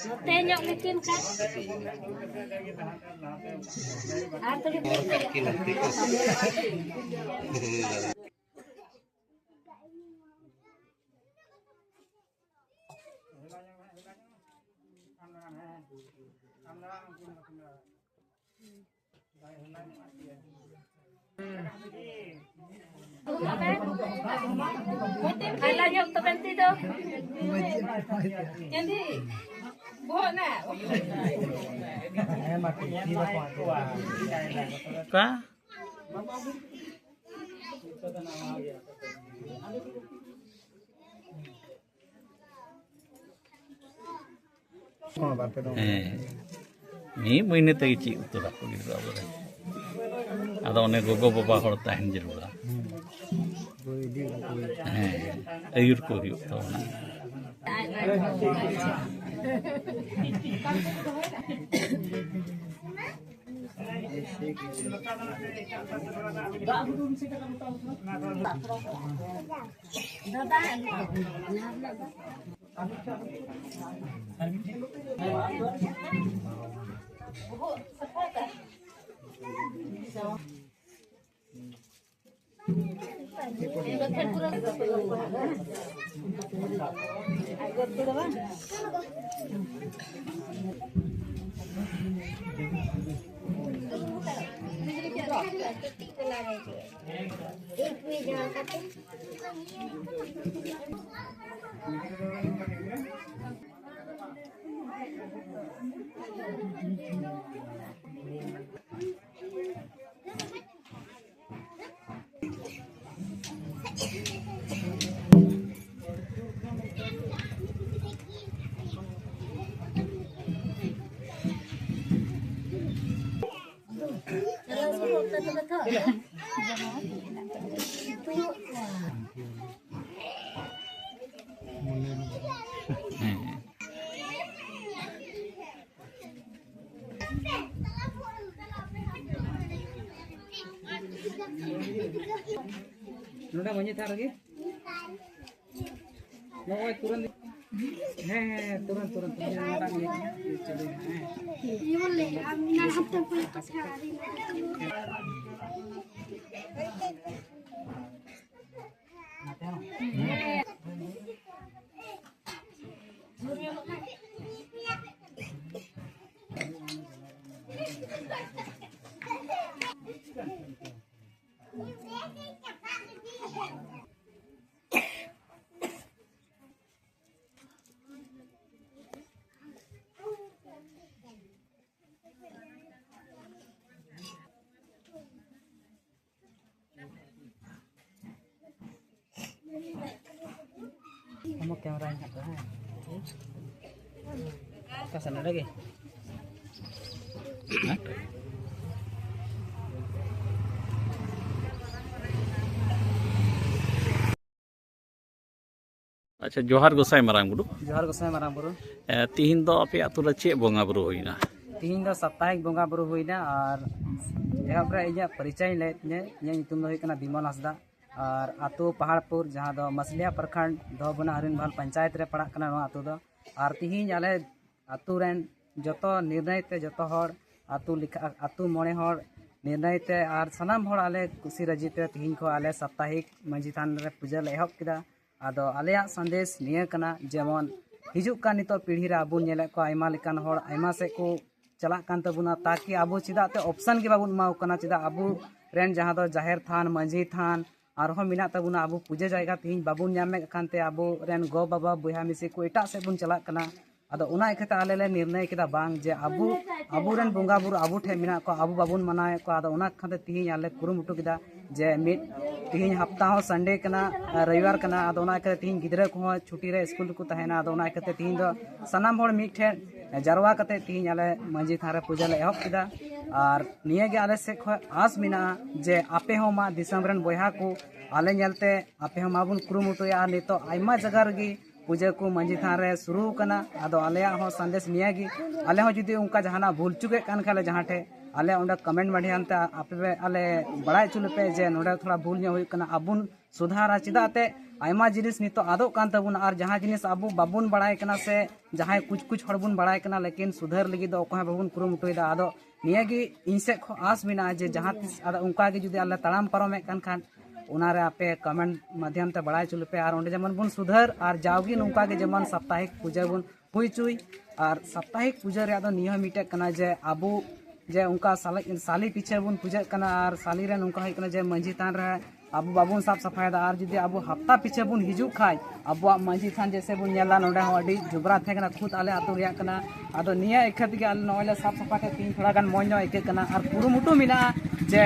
ᱱᱚᱛᱮ ᱧᱚᱜ ᱞᱮᱠᱤᱱ ᱠᱷᱟᱱ᱾ ᱟᱨ ᱛᱚᱵᱮ ᱦᱟᱞᱟ ᱧᱚᱜ ᱛᱚᱵᱮᱱ ᱛᱤ ᱫᱚ᱾ ᱪᱟᱸᱫᱤ, ᱵᱚᱦᱚᱜ ᱱᱟ᱾ ᱚᱠᱟ? ᱦᱮᱸ, ᱢᱤᱫ ᱢᱟᱹᱦᱱᱟᱹ ᱛᱮᱜᱮ ᱪᱮᱫ ᱩᱛᱟᱹᱨ ᱟᱠᱚ ᱜᱤᱫᱽᱨᱟᱹ ᱟᱵᱚᱨᱮᱱ᱾ ᱟᱫᱚ ᱚᱱᱮ ᱜᱚᱜᱚ ᱵᱟᱵᱟ ᱦᱚᱲ ᱛᱟᱦᱮᱱ ᱡᱟᱹᱨᱩᱲᱟ᱾ ᱦᱮᱸ, ᱟᱹᱭᱩᱨ ᱠᱚ ᱦᱩᱭᱩᱜ ᱛᱟᱵᱚᱱᱟ᱾ ᱱᱚᱰᱮ ᱢᱟᱹᱡᱷᱤ ᱛᱷᱟᱱ ᱨᱮᱜᱮ᱾ ᱱᱚᱜᱼᱚᱭ ᱛᱩᱨᱟᱹᱱ᱾ ᱦᱮᱸ, ᱦᱮᱸ, ᱦᱮᱸ, ᱛᱩᱨᱟᱹᱱ, ᱛᱩᱨᱟᱹᱱ, ᱛᱩᱨᱟᱹᱱ᱾ ᱱᱚᱰᱮ ᱢᱟᱹᱡᱷᱤ ᱛᱷᱟᱱ ᱨᱮᱜᱮ᱾ ᱦᱮᱸ᱾ ᱟᱢᱟᱜ ᱠᱮᱢᱮᱨᱟ ᱦᱮᱱᱟᱜ ᱛᱟᱢᱟ, ᱦᱮᱸ? ᱚᱠᱟ ᱥᱮᱫ, ᱱᱚᱰᱮ ᱜᱮ? ᱟᱪᱪᱷᱟ, ᱡᱚᱦᱟᱨ ᱜᱚᱸᱥᱟᱭ ᱢᱟᱨᱟᱝ ᱵᱩᱨᱩ᱾ ᱡᱚᱦᱟᱨ ᱜᱚᱸᱥᱟᱭ ᱢᱟᱨᱟᱝ ᱵᱩᱨᱩ᱾ ᱮ, ᱛᱤᱦᱤᱧ ᱫᱚ ᱟᱯᱮ ᱟᱹᱛᱩ ᱨᱮ ᱪᱮᱫ ᱵᱚᱸᱜᱟ ᱵᱩᱨᱩ ᱦᱩᱭᱱᱟ? ᱛᱤᱦᱤᱧ ᱫᱚ ᱥᱟᱯᱛᱟᱦᱤᱠ ᱵᱚᱸᱜᱟ ᱵᱩᱨᱩ ᱦᱩᱭᱱᱟ, ᱟᱨ ᱮᱦᱚᱵ ᱨᱮ ᱤᱧᱟᱹᱜ ᱯᱚᱨᱤᱪᱚᱭ ᱤᱧ ᱞᱟᱹᱭᱮᱫ ᱛᱤᱧᱟᱹ᱾ ᱤᱧᱟᱹᱜ ᱧᱩᱛᱩᱢ ᱫᱚ ᱦᱩᱭᱩᱜ ᱠᱟᱱᱟ ᱵᱤᱢᱚᱞ ᱦᱟᱸᱥᱫᱟ, ᱟᱨ ᱟᱹᱛᱩ ᱯᱟᱦᱟᱲᱯᱩᱨ, ᱡᱟᱦᱟᱸ ᱫᱚ ᱢᱟᱥᱞᱤᱭᱟ ᱯᱨᱚᱠᱷᱚᱸᱰ ᱫᱷᱚᱵᱚᱱᱟ ᱦᱟᱨᱤᱱ ᱵᱷᱟᱞ ᱯᱚᱧᱪᱟᱭᱮᱛ ᱨᱮ ᱯᱟᱲᱟᱜ ᱠᱟᱱᱟ ᱱᱚᱣᱟ ᱟᱹᱛᱩ ᱫᱚ᱾ ᱟᱨ ᱛᱤᱦᱤᱧ ᱟᱞᱮ ᱟᱹᱛᱩ ᱨᱮᱱ ᱡᱚᱛᱚ ᱱᱤᱨᱱᱟᱭ ᱛᱮ ᱡᱚᱛᱚ ᱦᱚᱲ, ᱟᱹᱛᱩ ᱞᱮᱠᱷᱟ, ᱟᱹᱛᱩ ᱢᱚᱬᱮ ᱦᱚᱲ, ᱱᱤᱨᱱᱚᱭ ᱛᱮ ᱟᱨ ᱥᱟᱱᱟᱢ ᱦᱚᱲ ᱟᱞᱮ ᱠᱩᱥᱤ ᱨᱟᱹᱡᱤ ᱛᱮ ᱛᱮᱦᱮᱧ ᱠᱷᱚᱱ ᱟᱞᱮ ᱥᱟᱯᱛᱟᱦᱤᱠ ᱢᱟᱹᱡᱷᱤ ᱛᱷᱟᱱ ᱨᱮ ᱯᱩᱡᱟᱹ ᱞᱮ ᱮᱦᱚᱵ ᱠᱮᱫᱟ᱾ ᱟᱫᱚ ᱟᱞᱮᱭᱟᱜ ᱥᱟᱸᱫᱮᱥ ᱱᱤᱭᱟᱹ ᱠᱟᱱᱟ, ᱡᱮᱢᱚᱱ ᱦᱤᱡᱩᱜ ᱠᱟᱱ ᱱᱤᱛᱚᱜ ᱯᱤᱲᱦᱤ ᱨᱮ ᱟᱵᱚ ᱧᱮᱞᱮᱫ ᱠᱚᱣᱟ ᱟᱭᱢᱟ ᱞᱮᱠᱟᱱ ᱦᱚᱲ ᱟᱭᱢᱟ ᱥᱮᱫ ᱠᱚ ᱪᱟᱞᱟᱜ ᱠᱟᱱ ᱛᱟᱵᱚᱱᱟ, ᱛᱟᱠᱤ ᱟᱵᱚ ᱪᱮᱫᱟᱜ ᱛᱮ ᱚᱯᱥᱟᱱ ᱜᱮ ᱵᱟᱵᱚᱱ ᱮᱢᱟ ᱠᱚ ᱠᱟᱱᱟ? ᱪᱮᱫᱟᱜ ᱟᱵᱚ ᱨᱮᱱ ᱡᱟᱦᱟᱸ ᱫᱚ ᱡᱟᱦᱮᱨ ᱛᱷᱟᱱ, ᱢᱟᱹᱡᱷᱤ ᱛᱷᱟᱱ ᱟᱨᱦᱚᱸ ᱢᱮᱱᱟᱜ ᱛᱟᱵᱚᱱᱟ, ᱟᱵᱚ ᱯᱩᱡᱟᱹ ᱡᱟᱭᱜᱟ ᱛᱮᱦᱮᱧ ᱵᱟᱵᱚᱱ ᱧᱟᱢᱮᱫ ᱠᱟᱱ ᱛᱮ ᱟᱵᱚ ᱨᱮᱱ ᱜᱚ ᱵᱟᱵᱟ ᱵᱚᱭᱦᱟ ᱢᱤᱥᱤ ᱠᱚ ᱮᱴᱟᱜ ᱥᱮᱫ ᱵᱚᱱ ᱪᱟᱞᱟᱜ ᱠᱟᱱᱟ᱾ ᱟᱫᱚ ᱚᱱᱟ ᱤᱠᱷᱟᱹᱛᱮ ᱟᱞᱮ ᱞᱮ ᱱᱤᱨᱱᱚᱭ ᱠᱮᱫᱟ ᱵᱟᱝ ᱡᱮ ᱟᱵᱚ, ᱟᱵᱚ ᱨᱮᱱ ᱵᱚᱸᱜᱟ ᱵᱩᱨᱩ ᱟᱵᱚ ᱴᱷᱮᱱ ᱢᱮᱱᱟᱜ ᱠᱚᱣᱟ, ᱟᱵᱚ ᱵᱟᱵᱚᱱ ᱢᱟᱱᱟᱣᱮᱫ ᱠᱚᱣᱟ᱾ ᱟᱫᱚ ᱚᱱᱟ ᱠᱷᱟᱹᱛᱤᱨ ᱛᱮᱦᱮᱧ ᱟᱞᱮ ᱠᱩᱨᱩᱢᱩᱴᱩ ᱠᱮᱫᱟ ᱡᱮ ᱢᱤᱫ ᱛᱮᱦᱮᱧ ᱦᱟᱯᱛᱟ ᱦᱚᱸ ᱥᱟᱱᱰᱮ ᱠᱟᱱᱟ, ᱟᱨ ᱨᱚᱵᱤᱵᱟᱨ ᱠᱟᱱᱟ᱾ ᱟᱫᱚ ᱚᱱᱟ ᱤᱠᱷᱟᱹᱛᱮ ᱛᱮᱦᱮᱧ ᱜᱤᱫᱽᱨᱟᱹ ᱠᱚᱦᱚᱸ ᱪᱷᱩᱴᱤ ᱨᱮ ᱥᱠᱩᱞ ᱨᱮᱠᱚ ᱛᱟᱦᱮᱱᱟ᱾ ᱟᱫᱚ ᱚᱱᱟ ᱤᱠᱷᱟᱹᱛᱮ ᱛᱮᱦᱮᱧ ᱫᱚ ᱥᱟᱱᱟᱢ ᱦᱚᱲ ᱢᱤᱫ ᱴᱷᱮᱱ ᱡᱟᱨᱣᱟ ᱠᱟᱛᱮ ᱛᱮᱦᱮᱧ ᱟᱞᱮ ᱢᱟᱹᱡᱷᱤ ᱛᱷᱟᱱ ᱨᱮ ᱯᱩᱡᱟᱹ ᱞᱮ ᱮᱦᱚᱵ ᱠᱮᱫᱟ᱾ ᱟᱨ ᱱᱤᱭᱟᱹ ᱜᱮ ᱟᱞᱮ ᱥᱮᱫ ᱠᱷᱚᱱ ᱟᱸᱥ ᱢᱮᱱᱟᱜᱼᱟ ᱡᱮ ᱟᱯᱮ ᱦᱚᱸ ᱢᱟ ᱫᱤᱥᱚᱢ ᱨᱮᱱ ᱵᱚᱭᱦᱟ ᱠᱚ ᱟᱞᱮ ᱧᱮᱞᱛᱮ ᱟᱯᱮ ᱦᱚᱸ ᱢᱟᱵᱚᱱ ᱠᱩᱨᱩᱢᱩᱴᱩᱭᱟ᱾ ᱟᱨ ᱱᱤᱛᱚᱜ ᱟᱭᱢᱟ ᱡᱟᱭᱜᱟ ᱨᱮᱜᱮ ᱯᱩᱡᱟᱹ ᱠᱚ ᱢᱟᱹᱡᱷᱤ ᱛᱷᱟᱱ ᱨᱮ ᱥᱩᱨᱩ ᱟᱠᱟᱱᱟ᱾ ᱟᱫᱚ ᱟᱞᱮᱭᱟᱜ ᱦᱚᱸ ᱥᱟᱸᱫᱮᱥ ᱱᱤᱭᱟᱹ ᱜᱮ, ᱟᱞᱮ ᱦᱚᱸ ᱡᱩᱫᱤ ᱚᱱᱠᱟ ᱡᱟᱦᱟᱱᱟᱜ ᱵᱷᱩᱞ ᱪᱩᱠᱮᱫ ᱠᱟᱱ ᱠᱷᱟᱱ ᱞᱮ ᱡᱟᱦᱟᱸ ᱴᱷᱮᱡ, ᱟᱞᱮ ᱚᱸᱰᱮ ᱠᱚᱢᱮᱱᱴ ᱢᱟᱫᱽᱫᱷᱚᱢ ᱛᱮ ᱟᱯᱮ ᱯᱮ ᱟᱞᱮ ᱵᱟᱲᱟᱭ ᱦᱚᱪᱚ ᱞᱮᱯᱮ ᱡᱮ ᱱᱚᱸᱰᱮ ᱛᱷᱚᱲᱟ ᱵᱷᱩᱞ ᱧᱚᱜ ᱦᱩᱭᱩᱜ ᱠᱟᱱᱟ, ᱟᱵᱚᱱ ᱥᱩᱫᱷᱟᱨᱟ᱾ ᱪᱮᱫᱟᱜ ᱛᱮ ᱟᱭᱢᱟ ᱡᱤᱱᱤᱥ ᱱᱤᱛᱚᱜ ᱟᱫᱚᱜ ᱠᱟᱱ ᱛᱟᱵᱚᱱᱟ, ᱟᱨ ᱡᱟᱦᱟᱸ ᱡᱤᱱᱤᱥ ᱟᱵᱚ ᱵᱟᱵᱚᱱ ᱵᱟᱲᱟᱭ ᱠᱟᱱᱟ ᱥᱮ ᱡᱟᱦᱟᱸᱭ ᱠᱩᱪ ᱠᱩᱪ ᱦᱚᱲ ᱵᱚᱱ ᱵᱟᱲᱟᱭ ᱠᱟᱱᱟ, ᱞᱮᱠᱤᱱ ᱥᱩᱫᱷᱟᱹᱨ ᱞᱟᱹᱜᱤᱫ ᱫᱚ ᱚᱠᱚᱭ ᱦᱚᱸ ᱵᱟᱵᱚᱱ ᱠᱩᱨᱩᱢᱩᱴᱩᱭᱮᱫᱟ᱾ ᱟᱫᱚ ᱱᱤᱭᱟᱹ ᱜᱮ ᱤᱧ ᱥᱮᱫ ᱠᱷᱚᱱ ᱟᱸᱥ ᱢᱮᱱᱟᱜᱼᱟ ᱡᱮ ᱡᱟᱦᱟᱸ ᱛᱤᱥ ᱟᱫᱚ ᱚᱱᱠᱟ ᱜᱮ ᱡᱩᱫᱤ ᱟᱞᱮ ᱛᱟᱲᱟᱢ ᱯᱟᱨᱚᱢᱮᱫ ᱠᱟᱱ ᱠᱷᱟᱱ, ᱚᱱᱟ ᱨᱮ ᱟᱯᱮ ᱠᱚᱢᱮᱱᱴ ᱢᱟᱫᱽᱫᱷᱚᱢ ᱛᱮ ᱵᱟᱲᱟᱭ ᱦᱚᱪᱚ ᱞᱮᱯᱮ, ᱟᱨ ᱚᱸᱰᱮ ᱡᱮᱢᱚᱱ ᱵᱚᱱ ᱥᱩᱫᱷᱟᱹᱨ, ᱟᱨ ᱡᱟᱣᱜᱮ ᱱᱚᱝᱠᱟ ᱜᱮ ᱡᱮᱢᱚᱱ ᱥᱟᱯᱛᱟᱦᱤᱠ ᱯᱩᱡᱟᱹ ᱵᱚᱱ ᱦᱩᱭ ᱦᱚᱪᱚᱭ᱾ ᱟᱨ ᱥᱟᱯᱛᱟᱦᱤᱠ ᱯᱩᱡᱟᱹ ᱨᱮᱭᱟᱜ ᱫᱚ ᱱᱤᱭᱟᱹ ᱦᱚᱸ ᱢᱤᱫᱴᱮᱡ ᱠᱟᱱᱟ ᱡᱮ ᱟᱵᱚ ᱡᱮ ᱚᱱᱠᱟ ᱥᱟᱞᱮ, ᱥᱟᱞᱤ ᱯᱤᱪᱷᱟᱹ ᱵᱚᱱ ᱯᱩᱡᱟᱹᱜ ᱠᱟᱱᱟ, ᱟᱨ ᱥᱟᱞᱤ ᱨᱮ ᱱᱚᱝᱠᱟ ᱦᱩᱭᱩᱜ ᱠᱟᱱᱟ ᱡᱮ ᱢᱟᱹᱡᱷᱤ ᱛᱷᱟᱱ ᱨᱮ ᱟᱵᱚ ᱵᱟᱵᱚᱱ ᱥᱟᱵ ᱥᱟᱯᱷᱟᱭᱮᱫᱟ᱾ ᱟᱨ ᱡᱩᱫᱤ ᱟᱵᱚ ᱦᱟᱯᱛᱟ ᱯᱤᱪᱷᱟᱹ ᱵᱚᱱ ᱦᱤᱡᱩᱜ ᱠᱷᱟᱡ, ᱟᱵᱚᱣᱟᱜ ᱢᱟᱹᱡᱷᱤ ᱛᱷᱟᱱ ᱡᱮᱭᱥᱮ ᱵᱚᱱ ᱧᱮᱞᱟ, ᱱᱚᱸᱰᱮ ᱦᱚᱸ ᱟᱹᱰᱤ ᱡᱚᱵᱽᱨᱟ ᱛᱟᱦᱮᱸ ᱠᱟᱱᱟ, ᱠᱷᱩᱫ ᱟᱞᱮ ᱟᱹᱛᱩ ᱨᱮᱭᱟᱜ ᱠᱟᱱᱟ᱾ ᱟᱫᱚ ᱱᱤᱭᱟᱹ ᱤᱠᱷᱟᱹ ᱛᱮᱜᱮ ᱟᱞᱮ ᱱᱚᱜᱼᱚᱭ ᱞᱮ ᱥᱟᱵ ᱥᱟᱯᱷᱟ ᱠᱮᱫ, ᱛᱮᱦᱮᱧ ᱛᱷᱚᱲᱟ ᱜᱟᱱ ᱢᱚᱡᱽ ᱧᱚᱜ ᱟᱹᱭᱠᱟᱹᱜ ᱠᱟᱱᱟ᱾ ᱟᱨ ᱠᱩᱨᱩᱢᱩᱴᱩ ᱢᱮᱱᱟᱜᱼᱟ ᱡᱮ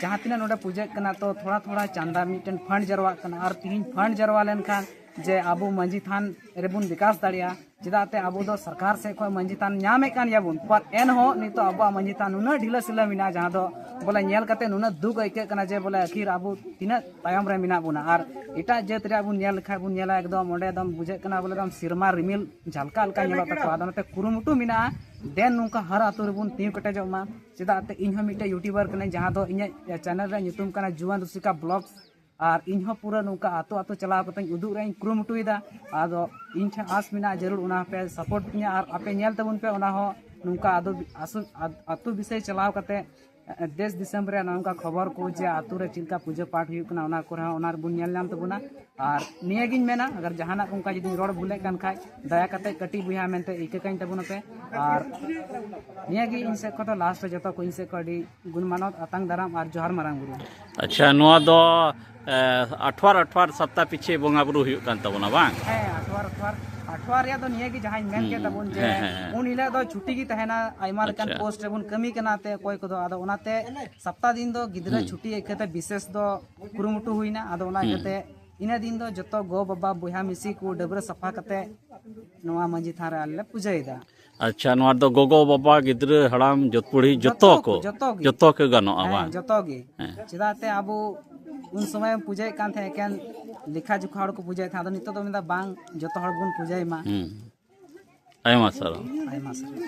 ᱡᱟᱦᱟᱸ ᱛᱤᱱᱟᱹᱜ ᱱᱚᱸᱰᱮ ᱯᱩᱡᱟᱹᱜ ᱠᱟᱱᱟ, ᱛᱚ ᱛᱷᱚᱲᱟ ᱛᱷᱚᱲᱟ ᱪᱟᱸᱫᱟ ᱢᱤᱫᱴᱮᱱ ᱯᱷᱟᱱᱰ ᱡᱟᱨᱣᱟᱜ ᱠᱟᱱᱟ, ᱟᱨ ᱛᱮᱦᱮᱧ ᱯᱷᱟᱱᱰ ᱡᱟᱨᱣᱟ ᱞᱮᱱᱠᱷᱟᱱ ᱡᱮ ᱟᱵᱚ ᱢᱟᱹᱡᱷᱤ ᱛᱷᱟᱱ ᱨᱮᱵᱚᱱ ᱵᱤᱠᱟᱥ ᱫᱟᱲᱮᱭᱟᱜᱼᱟ᱾ ᱪᱮᱫᱟᱜ ᱛᱮ ᱟᱵᱚ ᱫᱚ ᱥᱚᱨᱠᱟᱨ ᱥᱮᱫ ᱠᱷᱚᱱ ᱢᱟᱹᱡᱷᱤ ᱛᱷᱟᱱ ᱧᱟᱢᱮᱫ ᱠᱟᱱ ᱜᱮᱭᱟᱵᱚᱱ, ᱯᱟᱨ ᱮᱱᱦᱚᱸ ᱱᱤᱛᱚᱜ ᱟᱵᱚᱣᱟᱜ ᱢᱟᱹᱡᱷᱤ ᱛᱷᱟᱱ ᱱᱩᱱᱟᱹᱜ ᱰᱷᱤᱞᱟᱹ ᱥᱤᱞᱟᱹ ᱢᱮᱱᱟᱜᱼᱟ, ᱡᱟᱦᱟᱸ ᱫᱚ ᱵᱚᱞᱮ ᱧᱮᱞ ᱠᱟᱛᱮ ᱱᱩᱱᱟᱹᱜ ᱫᱩᱠ ᱟᱹᱭᱠᱟᱹᱜ ᱠᱟᱱᱟ ᱡᱮ ᱵᱚᱞᱮ ᱟᱹᱠᱷᱤᱨ ᱟᱵᱚ ᱛᱤᱱᱟᱹᱜ ᱛᱟᱭᱚᱢ ᱨᱮ ᱢᱮᱱᱟᱜ ᱵᱚᱱᱟ᱾ ᱟᱨ ᱮᱴᱟᱜ ᱡᱟᱹᱛ ᱨᱮᱭᱟᱜ ᱵᱚᱱ ᱧᱮᱞ ᱞᱮᱠᱷᱟᱡ ᱵᱚᱱ ᱧᱮᱞᱟ ᱮᱠᱫᱚᱢ ᱚᱸᱰᱮ ᱮᱠᱫᱚᱢ ᱵᱩᱡᱷᱟᱹᱜ ᱠᱟᱱᱟ ᱵᱚᱞᱮ ᱮᱠᱫᱚᱢ ᱥᱮᱨᱢᱟ ᱨᱤᱢᱤᱞ ᱡᱷᱟᱞᱠᱟᱜ ᱞᱮᱠᱟ ᱧᱮᱞᱚᱜ ᱛᱟᱠᱚᱣᱟ᱾ ᱟᱫᱚ ᱚᱱᱟᱛᱮ ᱠᱩᱨᱩᱢᱩᱴᱩ ᱢᱮᱱᱟᱜᱼᱟ, ᱫᱮᱱ ᱱᱚᱝᱠᱟ ᱦᱟᱨ ᱟᱹᱛᱩ ᱨᱮᱵᱚᱱ ᱛᱤᱸᱜᱩ ᱠᱮᱴᱮᱡᱚᱜ ᱢᱟ᱾ ᱪᱮᱫᱟᱜ ᱛᱮ ᱤᱧ ᱦᱚᱸ ᱢᱤᱫᱴᱮᱡ ᱭᱩᱴᱩᱵᱟᱨ ᱠᱟᱹᱱᱟᱹᱧ, ᱡᱟᱦᱟᱸ ᱫᱚ ᱤᱧᱟᱹᱜ ᱪᱮᱱᱮᱞ ᱨᱮᱭᱟᱜ ᱧᱩᱛᱩᱢ ᱠᱟᱱᱟ ᱡᱩᱣᱟᱹᱱ ᱨᱩᱥᱤᱠᱟ ᱵᱞᱚᱜᱥ᱾ ᱟᱨ ᱤᱧ ᱦᱚᱸ ᱯᱩᱨᱟᱹ ᱱᱚᱝᱠᱟ ᱟᱹᱛᱩ ᱟᱹᱛᱩ ᱪᱟᱞᱟᱣ ᱠᱟᱛᱮᱧ ᱩᱫᱩᱜ ᱨᱮᱭᱟᱜ ᱤᱧ ᱠᱩᱨᱩᱢᱩᱴᱩᱭᱮᱫᱟ᱾ ᱟᱫᱚ ᱤᱧ ᱴᱷᱮᱱ ᱟᱸᱥ ᱢᱮᱱᱟᱜᱼᱟ, ᱡᱟᱹᱨᱩᱲ ᱚᱱᱟ ᱯᱮ ᱥᱟᱯᱳᱨᱴ ᱤᱧᱟ ᱟᱨ ᱟᱯᱮ ᱧᱮᱞ ᱛᱟᱵᱚᱱ ᱯᱮ ᱚᱱᱟ ᱦᱚᱸ ᱱᱚᱝᱠᱟ ᱟᱫᱚ ᱟᱥᱚ-, ᱟᱛ-, ᱟᱹᱛᱩ ᱵᱤᱥᱚᱭ ᱪᱟᱞᱟᱣ ᱠᱟᱛᱮ ᱫᱮᱥ ᱫᱤᱥᱚᱢ ᱨᱮ ᱱᱚᱜᱼᱚ ᱱᱚᱝᱠᱟ ᱠᱷᱚᱵᱚᱨ ᱠᱚ ᱡᱮ ᱟᱹᱛᱩ ᱨᱮ ᱪᱮᱫ ᱞᱮᱠᱟ ᱯᱩᱡᱟᱹ ᱯᱟᱴ ᱦᱩᱭᱩᱜ ᱠᱟᱱᱟ, ᱚᱱᱟ ᱠᱚᱨᱮ ᱦᱚᱸ ᱚᱱᱟ ᱨᱮᱵᱚᱱ ᱧᱮᱞ ᱧᱟᱢ ᱛᱟᱵᱚᱱᱟ᱾ ᱟᱨ ᱱᱤᱭᱟᱹᱜᱤᱧ ᱢᱮᱱᱟ, ᱟᱜᱟᱨ ᱡᱟᱦᱟᱱᱟᱜ ᱚᱱᱠᱟ ᱡᱩᱫᱤᱧ ᱨᱚᱲ ᱵᱷᱩᱞᱮᱫ ᱠᱟᱱ ᱠᱷᱟᱡ, ᱫᱟᱭᱟ ᱠᱟᱛᱮ ᱠᱟᱹᱴᱤᱡ ᱵᱚᱭᱦᱟ ᱢᱮᱱᱛᱮ ᱤᱠᱟᱹ ᱠᱟᱹᱧ ᱛᱟᱵᱚᱱᱟᱯᱮ᱾ ᱟᱨ ᱱᱤᱭᱟᱹᱜᱮ ᱤᱧ ᱥᱮᱫ ᱠᱷᱚᱱ ᱫᱚ ᱞᱟᱥᱴ ᱨᱮ ᱡᱚᱛᱚ ᱠᱚ ᱤᱧ ᱥᱮᱫ ᱠᱷᱚᱱ ᱟᱹᱰᱤ ᱜᱩᱱ ᱢᱟᱱᱚᱛ ᱟᱛᱟᱝ ᱫᱟᱨᱟᱢ ᱟᱨ ᱡᱚᱦᱟᱨ ᱢᱟᱨᱟᱝ ᱵᱩᱨᱩ᱾ ᱟᱪᱪᱷᱟ, ᱱᱚᱣᱟ ᱫᱚ, ᱮ, ᱟᱴᱷᱣᱟᱨ ᱟᱴᱷᱣᱟᱨ ᱥᱟᱯᱛᱟ ᱯᱤᱪᱷᱮ ᱵᱚᱸᱜᱟ ᱵᱩᱨᱩ ᱦᱩᱭᱩᱜ ᱠᱟᱱ ᱛᱟᱵᱚᱱᱟ, ᱵᱟᱝ? ᱦᱮᱸ, ᱟᱴᱷᱣᱟᱨ ᱟᱴᱷᱣᱟᱨ, ᱟᱴᱷᱣᱟᱨ ᱨᱮᱭᱟᱜ ᱫᱚ ᱱᱤᱭᱟᱹ ᱜᱮ ᱡᱟᱦᱟᱸᱧ ᱢᱮᱱ ᱦᱩᱸ, ᱠᱮᱫ ᱦᱩᱸ᱾ ᱛᱟᱵᱚᱱ ᱡᱮ ᱦᱮᱸ, ᱦᱮᱸ, ᱦᱮᱸ᱾ ᱩᱱ ᱦᱤᱞᱳᱜ ᱫᱚ ᱪᱷᱩᱴᱤ ᱜᱮ ᱛᱟᱦᱮᱱᱟ, ᱟᱭᱢᱟ ᱞᱮᱠᱟᱱ ᱟᱪᱪᱷᱟ᱾ ᱯᱳᱥᱴ ᱨᱮᱵᱚᱱ ᱠᱟᱹᱢᱤ ᱠᱟᱱᱟ ᱛᱮ ᱚᱠᱚᱭ ᱠᱚᱫᱚ, ᱟᱫᱚ ᱚᱱᱟᱛᱮ ᱥᱟᱯᱛᱟ ᱫᱤᱱ ᱫᱚ ᱜᱤᱫᱽᱨᱟᱹ ᱦᱩᱸ᱾ ᱪᱷᱩᱴᱤ ᱤᱠᱟᱹᱛᱮ ᱵᱤᱥᱮᱥ ᱫᱚ ᱠᱩᱨᱩᱢᱩᱴᱩ ᱦᱩᱭᱱᱟ᱾ ᱟᱫᱚ ᱚᱱᱟ ᱦᱩᱸ᱾ ᱤᱠᱟᱹᱛᱮ ᱤᱱᱟᱹ ᱫᱤᱱ ᱫᱚ ᱡᱚᱛᱚ ᱜᱚ ᱵᱟᱵᱟ ᱵᱚᱭᱦᱟ ᱢᱤᱥᱤ ᱠᱚ ᱰᱟᱹᱵᱽᱨᱟᱹ ᱥᱟᱯᱷᱟ ᱠᱟᱛᱮ ᱱᱚᱣᱟ ᱢᱟᱹᱡᱷᱤ ᱛᱷᱟᱱ ᱨᱮ ᱟᱞᱮ ᱞᱮ ᱯᱩᱡᱟᱹᱭᱮᱫᱟ᱾ ᱟᱪᱪᱷᱟ, ᱱᱚᱣᱟ ᱫᱚ ᱜᱚᱜᱚ ᱵᱟᱵᱟ ᱜᱤᱫᱽᱨᱟᱹ ᱦᱟᱲᱟᱢ ᱡᱚᱛ ᱵᱩᱲᱦᱤ ᱡᱚᱛᱚ ᱡᱚᱛᱚ ᱠᱚ, ᱠᱚ, ᱡᱚᱛᱚ ᱜᱮ᱾ ᱡᱚᱛᱚ ᱠᱚ ᱜᱟᱱᱚᱜᱼᱟ, ᱦᱮᱸ, ᱵᱟᱝ? ᱡᱚᱛᱚ ᱜᱮ᱾ ᱦᱮᱸ᱾ ᱪᱮᱫᱟᱜ ᱛᱮ ᱟᱵᱚ ᱩᱱ ᱥᱚᱢᱚᱭ ᱮᱢ ᱯᱩᱡᱟᱹᱭᱮᱫ ᱠᱟᱱ ᱛᱟᱦᱮᱸ ᱮᱠᱮᱱ ᱞᱮᱠᱷᱟ ᱡᱚᱠᱷᱟ ᱦᱚᱲ ᱠᱚ ᱯᱩᱡᱟᱹᱭᱮᱫ ᱛᱟᱦᱮᱸ, ᱟᱫᱚ ᱱᱤᱛᱚᱜ ᱫᱚ ᱢᱮᱱᱫᱟ ᱵᱟᱝ, ᱡᱚᱛᱚ ᱦᱚᱲ ᱵᱚᱱ ᱯᱩᱡᱟᱹᱭ ᱢᱟ᱾ ᱦᱩᱸ᱾ ᱟᱭᱢᱟ ᱥᱟᱨᱦᱟᱣ᱾ ᱟᱭᱢᱟ ᱥᱟᱨᱦᱟᱣ᱾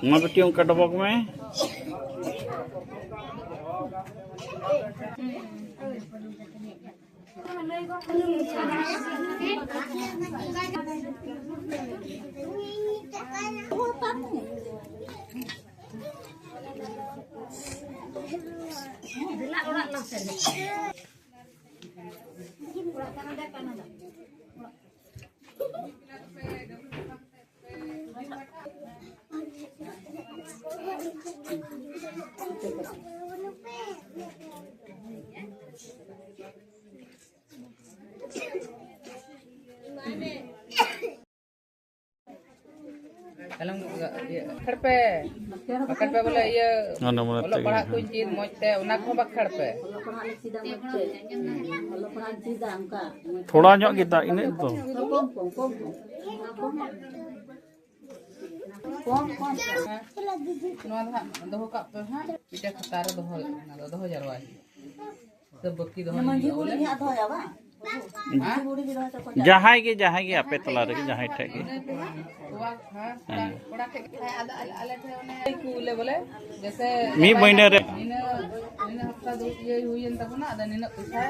ᱢᱟ ᱵᱤᱴᱤ, ᱚᱱᱠᱟ ᱰᱚᱵᱚᱜ ᱢᱮ᱾ ᱵᱟᱠᱷᱮᱲ ᱯᱮ, ᱵᱟᱠᱷᱮᱲ ᱯᱮ ᱵᱚᱞᱮ ᱤᱭᱟᱹ ᱢᱚᱱᱮ ᱢᱚᱱᱮ ᱚᱞᱚᱜ ᱛᱮᱜᱮ, ᱯᱟᱲᱦᱟᱜ ᱦᱮᱸ᱾ ᱠᱚᱧ ᱪᱮᱫ ᱢᱚᱡᱽ ᱛᱮ, ᱚᱱᱟ ᱠᱚᱦᱚᱸ ᱵᱟᱠᱷᱮᱲ ᱯᱮ᱾ ᱚᱞᱚᱜ ᱯᱟᱲᱦᱟᱜ ᱞᱮ ᱪᱮᱫᱟ ᱢᱚᱡᱽ ᱛᱮ, ᱚᱞᱚᱜ ᱯᱟᱲᱦᱟᱜ ᱪᱮᱫᱟ ᱚᱱᱠᱟ᱾ ᱛᱷᱚᱲᱟ ᱧᱚᱜ ᱜᱮᱫᱟ, ᱤᱱᱟᱹᱜ ᱫᱚ᱾ ᱠᱚᱢ, ᱠᱚᱢ, ᱠᱚᱢ, ᱠᱚᱢ᱾ ᱠᱚᱢ, ᱠᱚᱢ᱾ ᱱᱚᱣᱟ ᱫᱚ ᱦᱟᱸᱜ ᱫᱚᱦᱚ ᱠᱟᱜ ᱯᱮ ᱦᱟᱸᱜ, ᱢᱤᱫᱴᱮᱱ ᱠᱷᱟᱛᱟ ᱨᱮ ᱫᱚᱦᱚ, ᱚᱱᱟ ᱫᱚ ᱫᱚᱦᱚ ᱡᱟᱨᱣᱟᱭ ᱦᱩᱭᱩᱜᱼᱟ᱾ ᱥᱮ ᱵᱟᱹᱠᱤ ᱫᱚᱦᱚ ᱢᱟᱹᱡᱷᱤ ᱦᱩᱭᱩᱜᱼᱟ ᱵᱩᱲᱦᱤ ᱵᱚᱞᱮ? ᱦᱟᱸᱜ ᱫᱚᱦᱚᱭᱟ ᱵᱟᱝ? ᱦᱮᱸ? ᱢᱟᱹᱡᱷᱤ ᱵᱩᱲᱦᱤ ᱜᱮ ᱫᱚᱦᱚᱭ ᱛᱟᱠᱚ᱾ ᱡᱟᱦᱟᱸᱭ ᱜᱮ, ᱡᱟᱦᱟᱸᱭ ᱜᱮ ᱟᱯᱮ ᱛᱟᱞᱟ ᱨᱮᱜᱮ, ᱡᱟᱦᱟᱸᱭ ᱴᱷᱮᱡ ᱜᱮ᱾ ᱤᱱᱟᱹ ᱯᱚᱨᱮ ᱠᱚᱲᱟ, ᱦᱮᱸ, ᱦᱮᱸ᱾ ᱠᱚᱲᱟ ᱴᱷᱮᱡ ᱜᱮ᱾ ᱦᱮᱸ, ᱟᱫᱚ ᱟᱞᱮ, ᱟᱞᱮ ᱴᱷᱮᱱ ᱚᱱᱮ ᱠᱩᱞᱮ ᱵᱚᱞᱮ, ᱡᱮᱥᱮ ᱢᱤᱫ ᱢᱟᱹᱦᱱᱟᱹ ᱨᱮ᱾ ᱤᱱᱟᱹ, ᱤᱱᱟᱹ ᱦᱟᱯᱛᱟ ᱫᱩ ᱤᱭᱟᱹ ᱦᱩᱭᱮᱱ ᱛᱟᱵᱚᱱᱟ, ᱟᱫᱚ ᱱᱤᱱᱟᱹᱜ ᱯᱚᱭᱥᱟ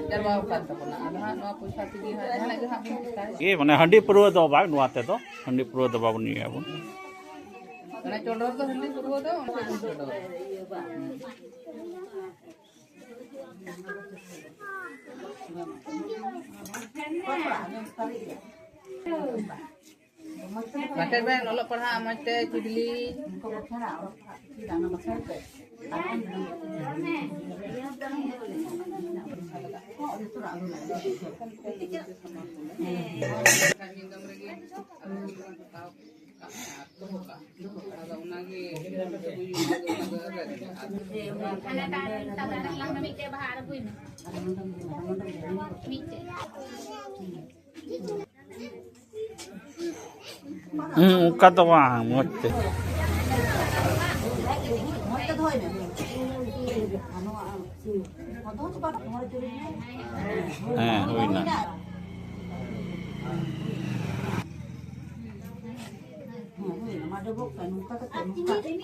ᱡᱟᱨᱣᱟ ᱟᱠᱟᱱ ᱛᱟᱵᱚᱱᱟ᱾ ᱟᱫᱚ ᱦᱟᱸᱜ ᱱᱚᱣᱟ ᱯᱚᱭᱥᱟ ᱛᱮᱜᱮ ᱦᱟᱸᱜ ᱡᱟᱦᱟᱱᱟᱜ ᱜᱮ ᱦᱟᱸᱜ ᱵᱚᱱ ᱪᱮᱥᱴᱟᱭᱟ᱾ ᱜᱮ, ᱢᱟᱱᱮ ᱦᱟᱺᱰᱤ ᱯᱟᱹᱨᱣᱟᱹ ᱫᱚ ᱵᱟᱝ, ᱱᱚᱣᱟ ᱛᱮᱫᱚ ᱦᱟᱺᱰᱤ ᱯᱟᱹᱨᱣᱟᱹ ᱫᱚ ᱵᱟᱵᱚᱱ ᱧᱩᱭᱟᱵᱚᱱ᱾ ᱚᱱᱟ ᱪᱚᱰᱚᱨ ᱫᱚ ᱦᱟᱺᱰᱤ ᱯᱟᱹᱨᱣᱟᱹ ᱫᱚ ᱚᱱᱟ ᱫᱚ ᱪᱚᱰᱚᱨ᱾ ᱵᱟᱠᱷᱮᱲ ᱵᱮᱱ, ᱚᱞᱚᱜ ᱯᱟᱲᱦᱟᱜ ᱢᱚᱡᱽ ᱛᱮ, ᱪᱤᱫᱞᱤ᱾ ᱟᱫᱚ ᱚᱱᱟᱜᱮ ᱦᱟᱱᱮ ᱛᱟᱦᱮᱸ ᱞᱮᱱ ᱛᱟᱵᱚᱱᱟ ᱞᱟᱝ ᱫᱚ ᱢᱤᱫᱴᱮᱡ ᱵᱟᱦᱟ ᱟᱨ ᱦᱩᱭᱱᱟ᱾ ᱢᱤᱫᱴᱮᱡ᱾ ᱦᱩᱸ, ᱚᱱᱠᱟ ᱫᱚ ᱵᱟᱝ, ᱢᱚᱡᱽ ᱛᱮ᱾ ᱦᱮᱸ, ᱦᱩᱭᱱᱟ᱾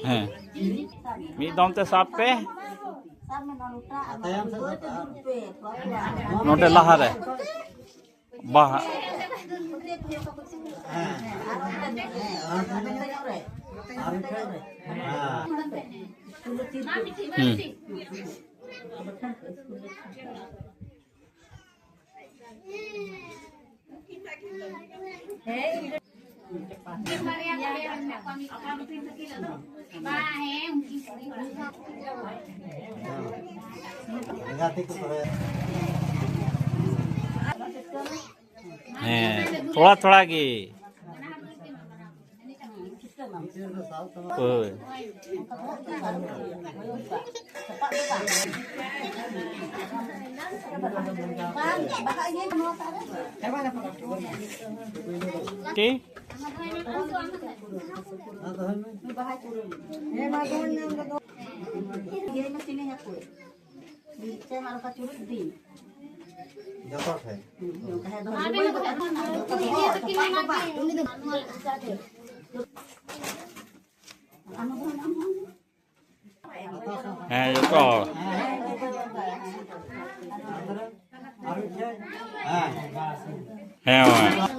ᱦᱮᱸ, ᱢᱤᱫ ᱫᱚᱢ ᱛᱮ ᱥᱟᱵ ᱯᱮ᱾ ᱱᱚᱰᱮ ᱞᱟᱦᱟᱨᱮ᱾ ᱵᱟᱦᱟ᱾ ᱦᱩᱸ᱾ ᱦᱮᱸ, ᱛᱷᱚᱲᱟ ᱛᱷᱚᱲᱟ ᱜᱮ᱾ ᱦᱳᱭ᱾ ᱴᱷᱤᱠ᱾ ᱡᱚᱛᱚ ᱴᱷᱮᱱ᱾ ᱦᱮᱸ, ᱡᱚᱛᱚ ᱦᱚᱲ᱾ ᱦᱮᱸ, ᱢᱟ᱾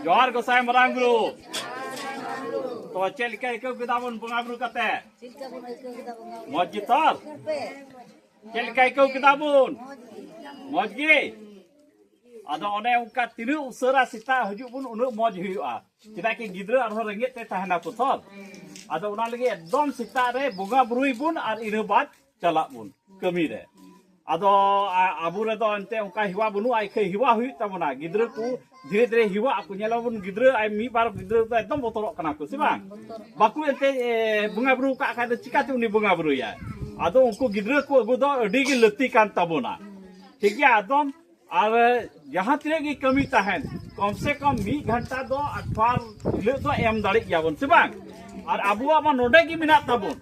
ᱡᱚᱦᱟᱨ ᱜᱚᱸᱥᱟᱭ ᱢᱟᱨᱟᱝ ᱵᱩᱨᱩ᱾ ᱛᱚ, ᱪᱮᱫ ᱞᱮᱠᱟ ᱟᱹᱭᱠᱟᱹᱣ ᱠᱮᱫᱟ ᱵᱚᱱ ᱵᱚᱸᱜᱟ ᱵᱩᱨᱩ ᱠᱟᱛᱮ? ᱪᱮᱫ ᱞᱮᱠᱟ ᱵᱚᱱ ᱟᱹᱭᱠᱟᱹᱣ ᱠᱮᱫᱟ ᱵᱚᱸᱜᱟ ᱵᱩᱨᱩ? ᱢᱚᱡᱽ ᱜᱮ ᱛᱚ? ᱦᱮᱸ᱾ ᱪᱮᱫ ᱞᱮᱠᱟ ᱟᱹᱭᱠᱟᱹᱣ ᱠᱮᱫᱟ ᱵᱚᱱ? ᱢᱚᱡᱽ ᱜᱮ᱾ ᱢᱚᱡᱽ ᱜᱮ? ᱟᱫᱚ ᱚᱱᱮ ᱚᱱᱠᱟ ᱛᱤᱱᱟᱹᱜ ᱩᱥᱟᱹᱨᱟ ᱥᱮᱛᱟᱜ ᱦᱤᱡᱩᱜ ᱵᱚᱱ, ᱩᱱᱟᱹᱜ ᱢᱚᱡᱽ ᱦᱩᱭᱩᱜᱼᱟ᱾ ᱪᱮᱫᱟᱜ ᱠᱤ ᱜᱤᱫᱽᱨᱟᱹ ᱟᱨᱦᱚᱸ ᱨᱮᱸᱜᱮᱡ ᱛᱮ ᱛᱟᱦᱮᱱᱟ ᱠᱚ ᱛᱚ᱾ ᱟᱫᱚ ᱚᱱᱟ ᱞᱟᱹᱜᱤᱫ ᱮᱠᱫᱚᱢ ᱥᱮᱛᱟᱜ ᱨᱮ ᱵᱚᱸᱜᱟ ᱵᱩᱨᱩᱭ ᱵᱚᱱ ᱟᱨ ᱤᱱᱟᱹ ᱵᱟᱫ ᱪᱟᱞᱟᱜ ᱵᱚᱱ ᱠᱟᱹᱢᱤ ᱨᱮ᱾ ᱟᱫᱚ ᱟ-, ᱟᱵᱚ ᱨᱮᱫᱚ ᱮᱱᱛᱮ ᱚᱱᱠᱟ ᱦᱮᱣᱟ ᱵᱟᱹᱱᱩᱜᱼᱟ, ᱤᱠᱷᱟᱹ ᱦᱮᱣᱟ ᱦᱩᱭᱩᱜ ᱛᱟᱵᱚᱱᱟ᱾ ᱜᱤᱫᱽᱨᱟᱹ ᱠᱚ ᱫᱷᱤᱨᱮ ᱫᱷᱤᱨᱮ ᱦᱮᱣᱟᱜ ᱟᱠᱚ᱾ ᱧᱮᱞᱟᱵᱚᱱ ᱜᱤᱫᱽᱨᱟᱹ ᱟᱭ ᱢᱤᱫ ᱵᱟᱨ ᱜᱤᱫᱽᱨᱟᱹ ᱫᱚ ᱮᱠᱫᱚᱢ ᱵᱚᱛᱚᱨᱚᱜ ᱠᱟᱱᱟ ᱠᱚ, ᱥᱮ ᱵᱟᱝ? ᱵᱟᱠᱚ ᱮᱱᱛᱮ, ᱮ, ᱵᱚᱸᱜᱟ ᱵᱩᱨᱩ ᱠᱟᱜ ᱠᱷᱟᱡ ᱫᱚ ᱪᱤᱠᱟᱛᱮ ᱩᱱᱤ ᱵᱚᱸᱜᱟ ᱵᱩᱨᱩᱭᱟᱭ? ᱟᱫᱚ ᱩᱱᱠᱩ ᱜᱤᱫᱽᱨᱟᱹ ᱠᱚ ᱟᱹᱜᱩ ᱫᱚ ᱟᱹᱰᱤ ᱜᱮ ᱞᱟᱹᱠᱛᱤ ᱠᱟᱱ ᱛᱟᱵᱚᱱᱟ᱾ ᱴᱷᱤᱠ ᱜᱮᱭᱟ, ᱟᱫᱚᱢ ᱟᱨ ᱡᱟᱦᱟᱸ ᱛᱤᱱᱟᱹᱜ ᱜᱮ ᱠᱟᱹᱢᱤ ᱛᱟᱦᱮᱱ, ᱠᱚᱢ ᱥᱮ ᱠᱚᱢ ᱢᱤᱫ ᱜᱷᱚᱱᱴᱟ ᱫᱚ ᱟᱴᱷᱣᱟᱨ ᱦᱤᱞᱳᱜ ᱫᱚ ᱮᱢ ᱫᱟᱲᱮᱜ ᱜᱮᱭᱟ ᱵᱚᱱ, ᱥᱮ ᱵᱟᱝ? ᱟᱨ ᱟᱵᱚᱣᱟᱜ ᱢᱟ ᱱᱚᱰᱮ ᱜᱮ ᱢᱮᱱᱟᱜ ᱛᱟᱵᱚᱱ,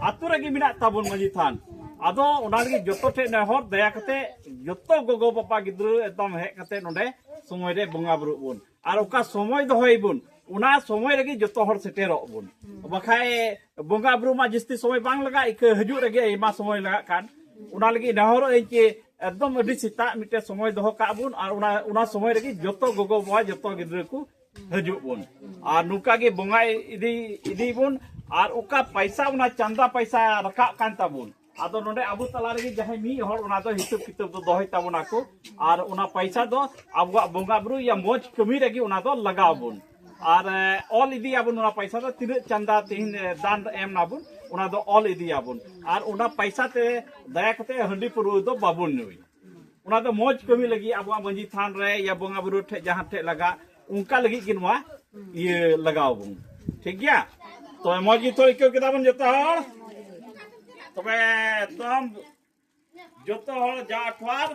ᱟᱛᱳ ᱨᱮᱜᱮ ᱢᱮᱱᱟᱜ ᱛᱟᱵᱚᱱ ᱢᱟᱹᱡᱷᱤ ᱛᱷᱟᱱ᱾ ᱟᱫᱚ ᱚᱱᱟ ᱞᱟᱹᱜᱤᱫ ᱡᱚᱛᱚ ᱴᱷᱮᱱ ᱱᱮᱦᱚᱨ, ᱫᱟᱭᱟ ᱠᱟᱛᱮ ᱡᱚᱛᱚ ᱜᱚᱜᱚ ᱵᱟᱵᱟ ᱜᱤᱫᱽᱨᱟᱹ ᱮᱠᱫᱚᱢ ᱦᱮᱡ ᱠᱟᱛᱮ ᱱᱚᱰᱮ ᱥᱚᱢᱚᱭ ᱨᱮ ᱵᱚᱸᱜᱟ ᱵᱩᱨᱩᱜ ᱵᱚᱱ, ᱟᱨ ᱚᱠᱟ ᱥᱚᱢᱚᱭ ᱫᱚᱦᱚᱭ ᱵᱚᱱ, ᱚᱱᱟ ᱥᱚᱢᱚᱭ ᱨᱮᱜᱮ ᱡᱚᱛᱚ ᱦᱚᱲ ᱥᱮᱴᱮᱨᱚᱜ ᱵᱚᱱ᱾ ᱵᱟᱠᱷᱟᱡ ᱵᱚᱸᱜᱟ ᱵᱩᱨᱩ ᱢᱟ ᱡᱟᱹᱥᱛᱤ ᱥᱚᱢᱚᱭ ᱵᱟᱝ ᱞᱟᱜᱟᱜ, ᱤᱠᱟᱹ ᱦᱤᱡᱩᱜ ᱨᱮᱜᱮ ᱟᱭᱢᱟ ᱥᱚᱢᱚᱭ ᱞᱟᱜᱟᱜ ᱠᱟᱱ᱾ ᱚᱱᱟ ᱞᱟᱹᱜᱤᱫ ᱱᱮᱦᱚᱨᱚᱜ ᱟᱹᱧ ᱡᱮ ᱮᱠᱫᱚᱢ ᱟᱹᱰᱤ ᱥᱮᱛᱟᱜ ᱢᱤᱫᱴᱮᱱ ᱥᱚᱢᱚᱭ ᱫᱚᱦᱚ ᱠᱟᱜ ᱵᱚᱱ, ᱟᱨ ᱚᱱᱟ, ᱚᱱᱟ ᱥᱚᱢᱚᱭ ᱨᱮᱜᱮ ᱡᱚᱛᱚ ᱜᱚᱜᱚ ᱵᱟᱵᱟ, ᱡᱚᱛᱚ ᱜᱤᱫᱽᱨᱟᱹ ᱠᱚ ᱦᱤᱡᱩᱜ ᱵᱚᱱ᱾ ᱟᱨ ᱱᱚᱝᱠᱟ ᱜᱮ ᱵᱚᱸᱜᱟ ᱤᱫᱤ, ᱤᱫᱤᱭ ᱵᱚᱱ᱾ ᱟᱨ ᱚᱠᱟ ᱯᱟᱭᱥᱟ, ᱚᱱᱟ ᱪᱟᱸᱫᱟ ᱯᱟᱭᱥᱟ ᱨᱟᱠᱟᱵ ᱠᱟᱱ ᱛᱟᱵᱚᱱ, ᱟᱫᱚ ᱱᱚᱰᱮ ᱟᱵᱚ ᱛᱟᱞᱟ ᱨᱮᱜᱮ ᱡᱟᱦᱟᱸᱭ ᱢᱤᱫ ᱦᱚᱲ ᱚᱱᱟ ᱫᱚ ᱦᱤᱥᱟᱹᱵ ᱠᱤᱛᱟᱹᱵ ᱫᱚ ᱫᱚᱦᱚᱭ ᱛᱟᱵᱚᱱᱟ ᱠᱚ᱾ ᱟᱨ ᱚᱱᱟ ᱯᱟᱭᱥᱟ ᱫᱚ ᱟᱵᱚᱣᱟᱜ ᱵᱚᱸᱜᱟ ᱵᱩᱨᱩ ᱭᱟ ᱢᱚᱡᱽ ᱠᱟᱹᱢᱤ ᱨᱮᱜᱮ ᱚᱱᱟ ᱫᱚ ᱞᱟᱜᱟᱣ ᱵᱚᱱ᱾ ᱟᱨ, ᱮ, ᱚᱞ ᱤᱫᱤᱭᱟᱵᱚᱱ ᱚᱱᱟ ᱯᱟᱭᱥᱟ ᱫᱚ, ᱛᱤᱱᱟᱹᱜ ᱪᱟᱸᱫᱟ ᱛᱮᱦᱮᱧ, ᱮ, ᱫᱟᱱ ᱮᱢ ᱱᱟᱵᱚᱱ, ᱚᱱᱟ ᱫᱚ ᱚᱞ ᱤᱫᱤᱭᱟᱵᱚᱱ᱾ ᱟᱨ ᱚᱱᱟ ᱯᱟᱭᱥᱟ ᱛᱮ ᱫᱟᱭᱟ ᱠᱟᱛᱮ ᱦᱟᱺᱰᱤ ᱯᱟᱹᱨᱣᱟᱹ ᱫᱚ ᱵᱟᱵᱚᱱ ᱧᱩᱭ᱾ ᱚᱱᱟ ᱫᱚ ᱢᱚᱡᱽ ᱠᱟᱹᱢᱤ ᱞᱟᱹᱜᱤᱫ ᱟᱵᱚᱣᱟᱜ ᱢᱟᱹᱡᱷᱤ ᱛᱷᱟᱱ ᱨᱮ ᱭᱟ ᱵᱚᱸᱜᱟ ᱵᱩᱨᱩ ᱴᱷᱮᱡ ᱡᱟᱦᱟᱸ ᱴᱷᱮᱡ ᱞᱟᱜᱟᱜ, ᱚᱱᱠᱟ ᱞᱟᱹᱜᱤᱫ ᱜᱮ ᱱᱚᱣᱟ ᱤᱭᱟᱹ ᱞᱟᱜᱟᱣ ᱵᱚᱱ᱾ ᱴᱷᱤᱠ ᱜᱮᱭᱟ? ᱛᱚᱵᱮ ᱢᱚᱡᱽ ᱜᱮ ᱛᱚ ᱟᱹᱭᱠᱟᱹᱣ ᱠᱮᱫᱟ ᱵᱚᱱ ᱡᱚᱛᱚ ᱦᱚᱲ? ᱛᱚᱵᱮ ᱮᱠᱫᱚᱢ ᱡᱚᱛᱚ ᱦᱚᱲ ᱡᱟ ᱟᱴᱷᱣᱟᱨ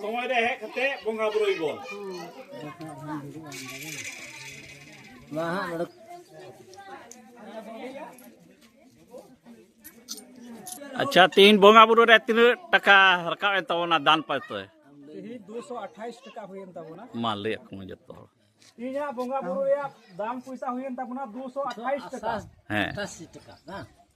ᱥᱚᱢᱚᱭ ᱨᱮ ᱦᱮᱡ ᱠᱟᱛᱮ ᱵᱚᱸᱜᱟ ᱵᱩᱨᱩᱭ ᱵᱚᱱ᱾ ᱟᱪᱪᱷᱟ, ᱛᱤᱦᱤᱧ ᱵᱚᱸᱜᱟ ᱵᱩᱨᱩ ᱨᱮ ᱛᱤᱱᱟᱹᱜ ᱴᱟᱠᱟ ᱨᱟᱠᱟᱵ ᱮᱱ ᱛᱟᱵᱚᱱᱟ ᱫᱟᱱ ᱯᱟᱛᱮ? ᱛᱮᱦᱮᱧ ᱫᱩᱥᱚ ᱟᱴᱷᱟᱭᱤᱥ ᱴᱟᱠᱟ ᱦᱩᱭᱮᱱ ᱛᱟᱵᱚᱱᱟ᱾ ᱢᱟ ᱞᱟᱹᱭ ᱟᱠᱚ ᱢᱮ ᱡᱚᱛᱚ ᱦᱚᱲ᱾ ᱛᱮᱦᱮᱧᱟᱜ ᱵᱚᱸᱜᱟ ᱵᱩᱨᱩ ᱨᱮᱭᱟᱜ ᱫᱟᱢ ᱯᱚᱭᱥᱟ ᱦᱩᱭᱮᱱ ᱛᱟᱵᱚᱱᱟ ᱫᱩᱥᱚ ᱟᱴᱷᱟᱭᱤᱥ ᱴᱟᱠᱟ᱾ ᱦᱮᱸ᱾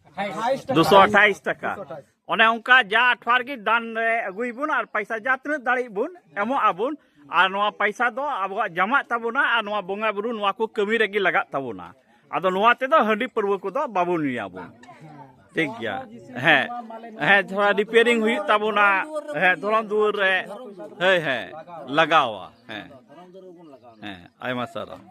ᱟᱴᱷᱟᱭᱤᱥ ᱴᱟᱠᱟ᱾ ᱫᱩᱥᱚ ᱟᱴᱷᱟᱭᱤᱥ ᱴᱟᱠᱟ᱾ ᱫᱩᱥᱚ ᱟᱴᱷᱟᱭᱤᱥ᱾ ᱚᱱᱮ ᱚᱱᱠᱟ ᱡᱟ ᱟᱴᱷᱣᱟᱨ ᱜᱮ ᱫᱟᱱ ᱨᱮ ᱟᱹᱜᱩᱭ ᱵᱚᱱ, ᱟᱨ ᱯᱚᱭᱥᱟ ᱡᱟ ᱛᱤᱱᱟᱹᱜ ᱫᱟᱲᱮᱭᱟᱜ ᱵᱚᱱ ᱮᱢᱚᱜ ᱟᱵᱚᱱ, ᱟᱨ ᱱᱚᱣᱟ ᱯᱚᱭᱥᱟ ᱫᱚ ᱟᱵᱚᱣᱟᱜ ᱡᱟᱢᱟᱜ ᱛᱟᱵᱚᱱᱟ, ᱟᱨ ᱱᱚᱣᱟ ᱵᱚᱸᱜᱟ ᱵᱩᱨᱩ ᱱᱚᱣᱟ ᱠᱚ ᱠᱟᱹᱢᱤ ᱨᱮᱜᱮ ᱞᱟᱜᱟᱜ ᱛᱟᱵᱚᱱᱟ᱾ ᱟᱫᱚ ᱱᱚᱣᱟ ᱛᱮᱫᱚ ᱦᱟᱺᱰᱤ ᱯᱟᱹᱨᱣᱟᱹ ᱠᱚᱫᱚ ᱵᱟᱵᱚᱱ ᱧᱩᱭᱟᱵᱚᱱ᱾ ᱴᱷᱤᱠ ᱜᱮᱭᱟ᱾ ᱦᱮᱸ, ᱦᱮᱸ, ᱛᱷᱚᱲᱟ ᱨᱤᱯᱮᱭᱟᱨᱤᱝ ᱦᱩᱭᱩᱜ ᱛᱟᱵᱚᱱᱟ᱾ ᱦᱮᱸ, ᱫᱷᱚᱨᱚᱢ ᱫᱩᱣᱟᱹᱨ ᱨᱮ, ᱦᱮᱸ, ᱦᱮᱸ, ᱞᱟᱜᱟᱣᱟ᱾ ᱦᱮᱸ, ᱦᱮᱸ, ᱟᱭᱢᱟ ᱥᱟᱨᱦᱟᱣ᱾